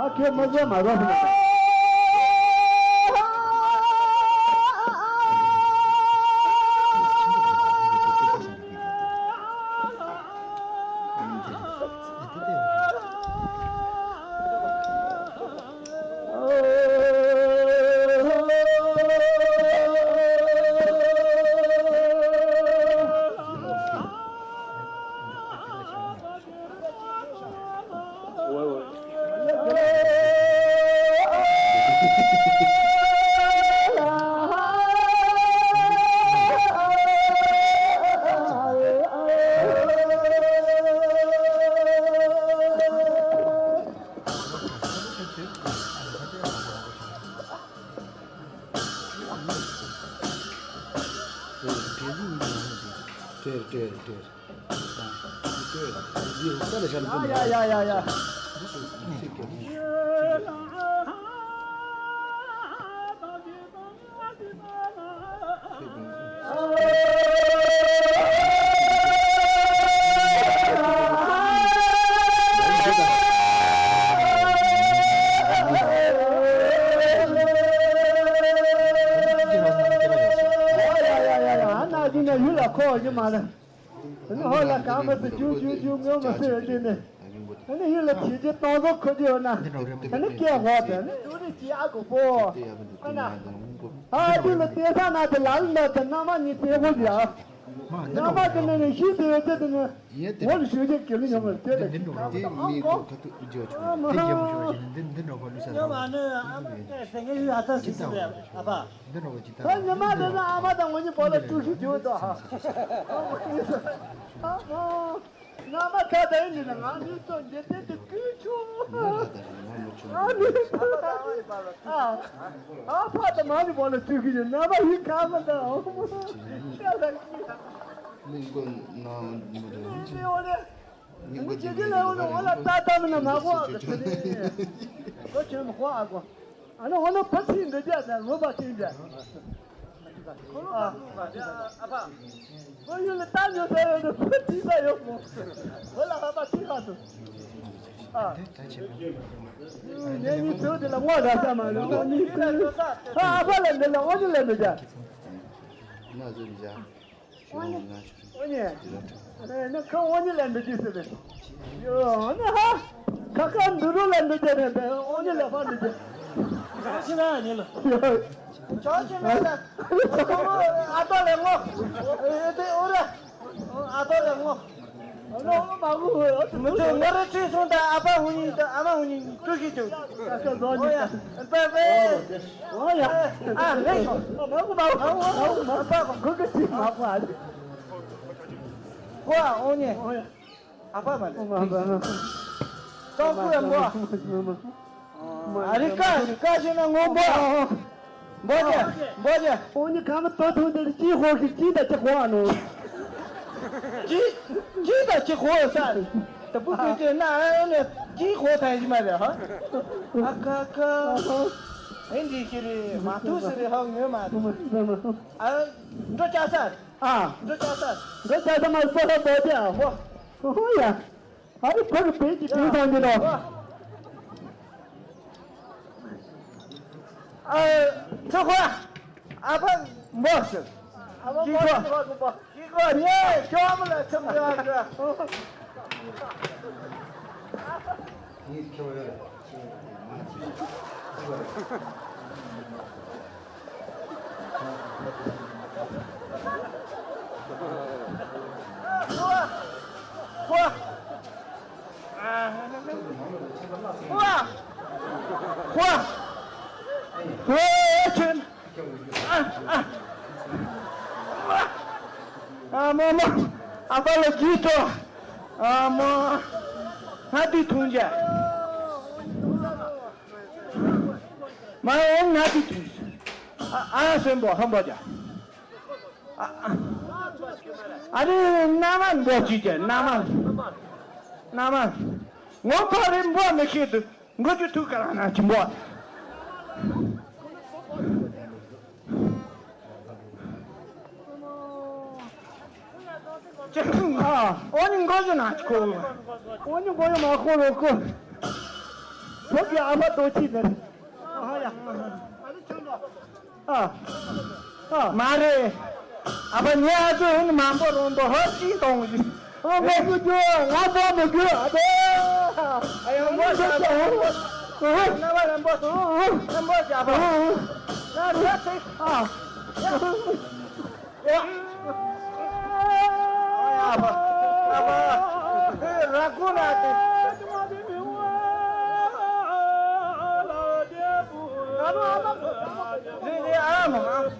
ཨ་ཁྱེད་མ་བཟོད་མ་རོགས་ཟེར། སྤྲེལ་སྤྲེལ་སྤྲེལ། ཡ་ཡ་ཡ་ཡ། ཨ་ན་འདི་ནས་ཡུལ་ལ་འཁོར་བ་ཡིན་མ་རེད། ཨ་ནི་ཧོ་ལ་གང་མ་ཟེར་རྒྱུ་རྒྱུ་རྒྱུ་ངོ་མ་ཟེར་འདི་ནས། ཨ་ནི་ཡིད་ལ་བྱེད་ཀྱི་སྟོང་ཟོག་ཁོ་ཅི་ཡོད་ན། ཨ་ནི་སྐད་ཧོ་དེ་ནི་ཏུ་རི་ཅི་ཨ་གོ་པོ། ཨ་ན། ཨ་དེ་ལ་དེ་ས་ན་དེ་ལ་ལ་དེ་ན་མ་ནི་དེ་ཧོ་ཡ། ན་མ་དེ་ནི་ནི་ཤི་དེ་ཡོད་དེ་ནི། ཡེ་དེ། ཧོ་ལ་ཤི་དེ་ཀེ་ལི་ཉམས་དེ་དེ་དེ་འགྲོ་ར། དེ་མི་གོ་ཁ་ཐུག་ཇོ་ཆུ། དེ་ཡེ་མོ་ཤོ་ཅི་ནི་འདི་འདི་འགྲོ་པ་ལུས་ས་ར། ཉམས་ཨ་ནི་ཨ་མ་དེ་སེང་གེ་ཡུལ་ཨ་ཐ་སི་སི་རེད་ཨ་ཕ། འདི་འགྲོ་པ་ཅི་ད། ད་ཉི་མ་དེ་ན་ཨ་མ་དང་ངོ་གཉིས་པོ་ལ་ཀྲུ་ཤི་ཇོ་དོ། ཨ་མ། ང་མ་ཁ་དེ་ཡིན་ན་ང་ནི་ཚོ་འདི་ལྟར་དུ་བསྐུལ་ཆོག་ཨ་ནི་ཨ་ཕ་དང་མ་ནི་བོ་ལ་ཐུག་གི་ཡོད་ན་མ་ཡིན་ཁ་མ་དང་ཤ་ལ་ཀི་མི་མགོ་ན་མི་རེད། མི་འོ་ནི་མི་མགོ་ཅི་གི་ལ་འོ་ན་འོ་ལ་ཏ་ཏ་མི་ན་མ་གོ་ཨ་གི་ཚེ་ནི་གོ་ཆེན་མ་གོ་ཨ་གོ། ཨ་ནི་འོ་ན་ཕ་ཚིག་འདི་རྒྱ་དང་ངོ་མ་ཚིག་འདི། ཨ་ཕ། ཁོ་ཡུལ་ལ་ལྟ་ཉོ་ས་ཡོད་ནི་ཕ་ཚིག་ས་ཡོད་མོ། ཁོ་ལ་ཨ་ཕ་ཚིག་ཧ་སོ། ཨ། ངས་ནི་ཚོད་དེ་ལ་ངོ་ར་ས་མ་ལ་ངོ་ནི་ཚོད། ཨ་ཕ་ལ་འདི་ལ་འོ་ནི་ལ་མི་རྒྱ། ན་ཟུར་རྒྱ། ཨོ་ནི། ཨོ་ནི། ཨེ་ནི་ཁ་ཨོ་ནི་ལ་འདི་ཅི་ཟེར་རེད། ཡོ་ཨོ་ནི་ཧ། ཁ་ཁ་འདུ་རུ་ལ་འདི་ཅི་རེད་པས་ཨོ་ནི་ལ་ཕ་འདི་ཅི། ཅོག་ཅི་ན་ནི་ལ། ཡོ། ཅོག་ཅི་ན་ལ། ཨ་ཏོ་ལ་ངོ་། ཨེ་དེ་ཨོ་ར། ཨ་ཏོ་ལ་ངོ་། ཨོ་ནི་ཨོ་མ་གུ་ཨོ་ཏི་མི་ཚོ་ངོ་རེ་ཁྲིད་སོང་ད་ཨ་ཕ་ཧུ་ཉིན་ད་ཨ་མ་ཧུ་ཉིན་ཀྲུ་ཤི་ཅུ། ཨོ་ཡ། པ་པེ། ཨོ་ཡ། ཨ་ལེ་ཤོ། མ་གུ་མ་གུ་མ་གུ་མ་གུ་མ་གུ་གུ་གུ་ཅི་མ་གུ་ཨ་ལེ། ཀོ་ཨ་ཨོ་ཉེ། ཨ་ཕ་མ་ལེ། ཀྲང་ཀུ་ར་མོ། ཨ་རི་ཀ་ཞིག་ཀ་ཞིག་ན་ངོ་མོ། འབོ་རྒྱ། འབོ་རྒྱ། ཨོ་ཉེ་ག་མ་ཏོ་ཐུང་དེ་ཅི་ཧོ་ཤི་ཅི་ད་ཅི་ཧོ་ཨ་ནོ། ཅི། ཅི་ད་ཅི་ཧོ་ས། ད་བུ་གུ་ཅི་ན་ཨ་ནི་ཅི་ཧོ་ཐང་ཞིག་མ་རེད་ཧ། ཨ་ཁ་ཁ། ཨེ་འདི་ཤི་རེད་མ་ཐུག་ཟེར་རེད་ཧ་ངོ་མ་ཐུག་ཨ། འགྲོ་ཅག་ས། ཨ། འགྲོ་ཅག་ས། འགྲོ་ཅག་ས་མ་སྤོ་ལ་འབོ་རྒྱ། ཧོ། ཧོ་ཡ། ཨ་རི་ཕ་གི་བེད་ཀྱི་དུས་སང་གི་ནོ། ཨ། ཚོ་ཁོ། ཨ་ཕ་འབོ་ཟེར། ཨ་ཕ་འབོ་ཟེར་ཁོ་འབོ། ཀི་ཁོ་ཉེ་ཤོམ་ལ་ཚམ་ར་གི། ཉེ་ཁྱོ་ཡ། ཨ་མ་མ། ཨ་ཕ་ལ་གྱིས་ཏོ། ཨ་མ། ང་དུས་ཐུང་ཅག་མ་འོང་ང་དུས་ཐུང་། ཨ་ཨ་སེམས་པོ་ཧམ་པ་ཅག་ཨ་ཨ་རེ་མནའ་མ་འབོ་ཅི་ཅག་མནའ་མ། མནའ་མ། ངོ་ཕ་རེ་འབོ་མི་ཤེས་དུ། མགོ་ཅུ་ཐུག་ག་རང་ན་ཅི་མོ། ཨ། ཨོ་ནི་མགོ་ཅུ་ན་ཅི་ཁོ། ཨོ་ནི་མགོ་ཅུ་མ་ཁོ་རོ་ཁོ། ཁོ་གི་ཨ་མ་ཏོ་ཅི་ནི། ཨ་ཡ། ཨ། ཨ། མ་རེད། ཨ་ཕ་ཉེ་ཨ་ཅོ་ཧུན་མང་པོ་རོང་པོ་ཧོ་ཅི་གཏོང་གི། ཨ་མ་མི་རྒྱུ་ང་ཚོ་མི་རྒྱུ་ཨ་ཕ། ཨ་ཡང་མོ་ཅག་ཨ་ཕ། ཨ་ན་བ་རན་པོ། རན་པོ་ཅག་ཨ་ཕ། ན་རུ་ཧ་ཚེ། ཨ། ཨ་ཡ་ཨ་ཕ། ཨ་ཕ། ར་ཀུ་ན་ཏེ། ཨ་ཕ་ཨ་ཕ། ཨ་ཕ།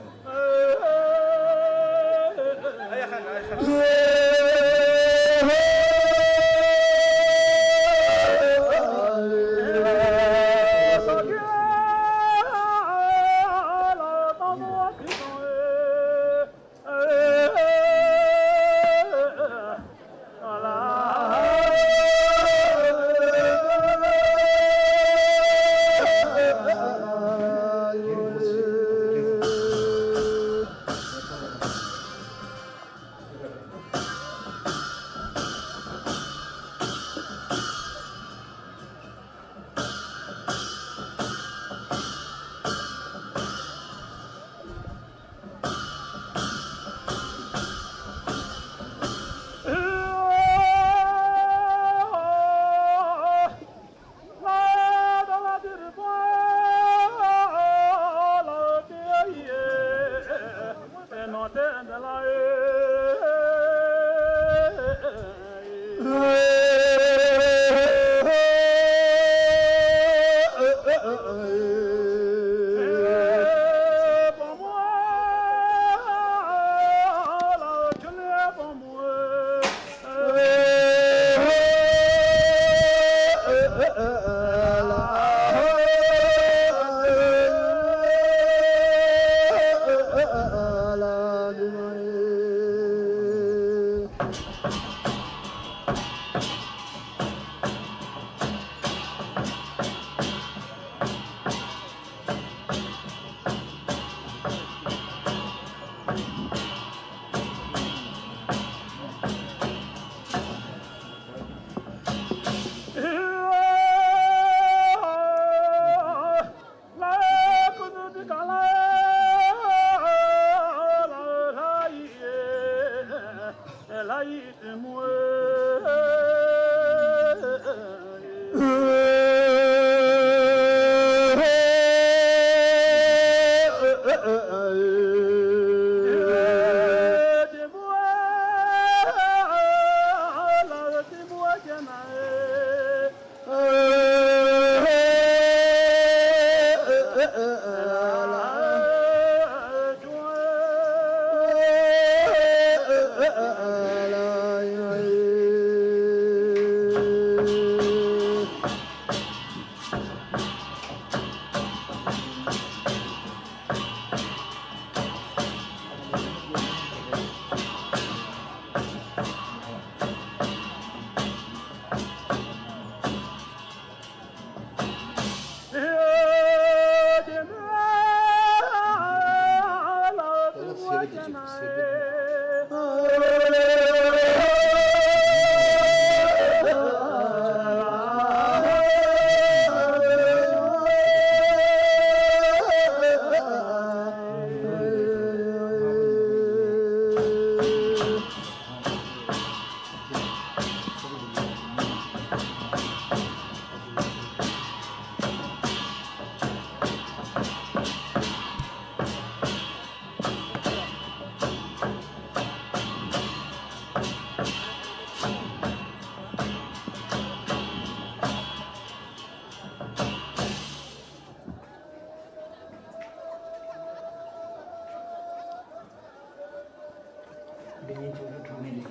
འདི་ཉིད་ཆུང་ཆུང་ཁྲོ་མེད་ལས།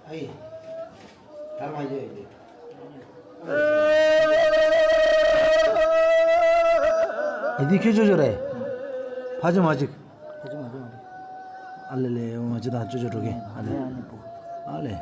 ཨའི། དར་མ་ཡོད་ཡོད། ཨེ་འདི་ཁྱོད་ཅོ་ཅོ་རེད། ཕ་ཅོ་མ་ཅིག་ཕ་ཅོ་མ་ཅིག་ཨ་ལེ་ལེ་མ་ཅིག་དང་ཅོ་ཅོ་འགྲོ་གི་ཨ་ལེ། ཨ་ནི་པོ། ཨ་ལེ།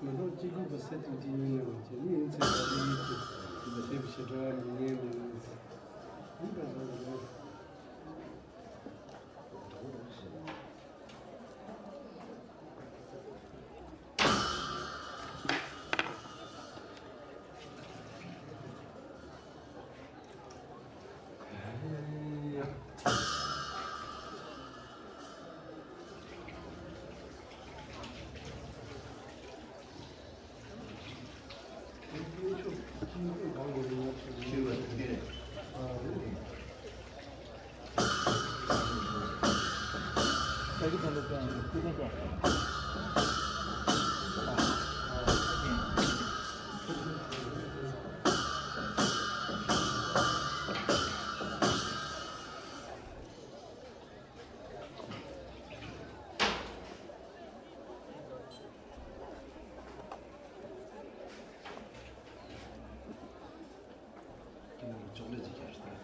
མི་ཐོག་གཅིག་པུ་གི་སེ་ཐུག་གཅིག་ཡིན་ནའང་བྱས་ནས་ཡིན་ཚེ་ད་ལྟ་ཡིན་ཚེ་དེ་བྱེད་པའི་ཞེ་དྲག་མི་ཉན་པའི་ངང་ཚེ་ཡིན་པ་བཟོ་དགོས། ཅོག་ལེ་ཅིག་ཁྱེར་ཏེ།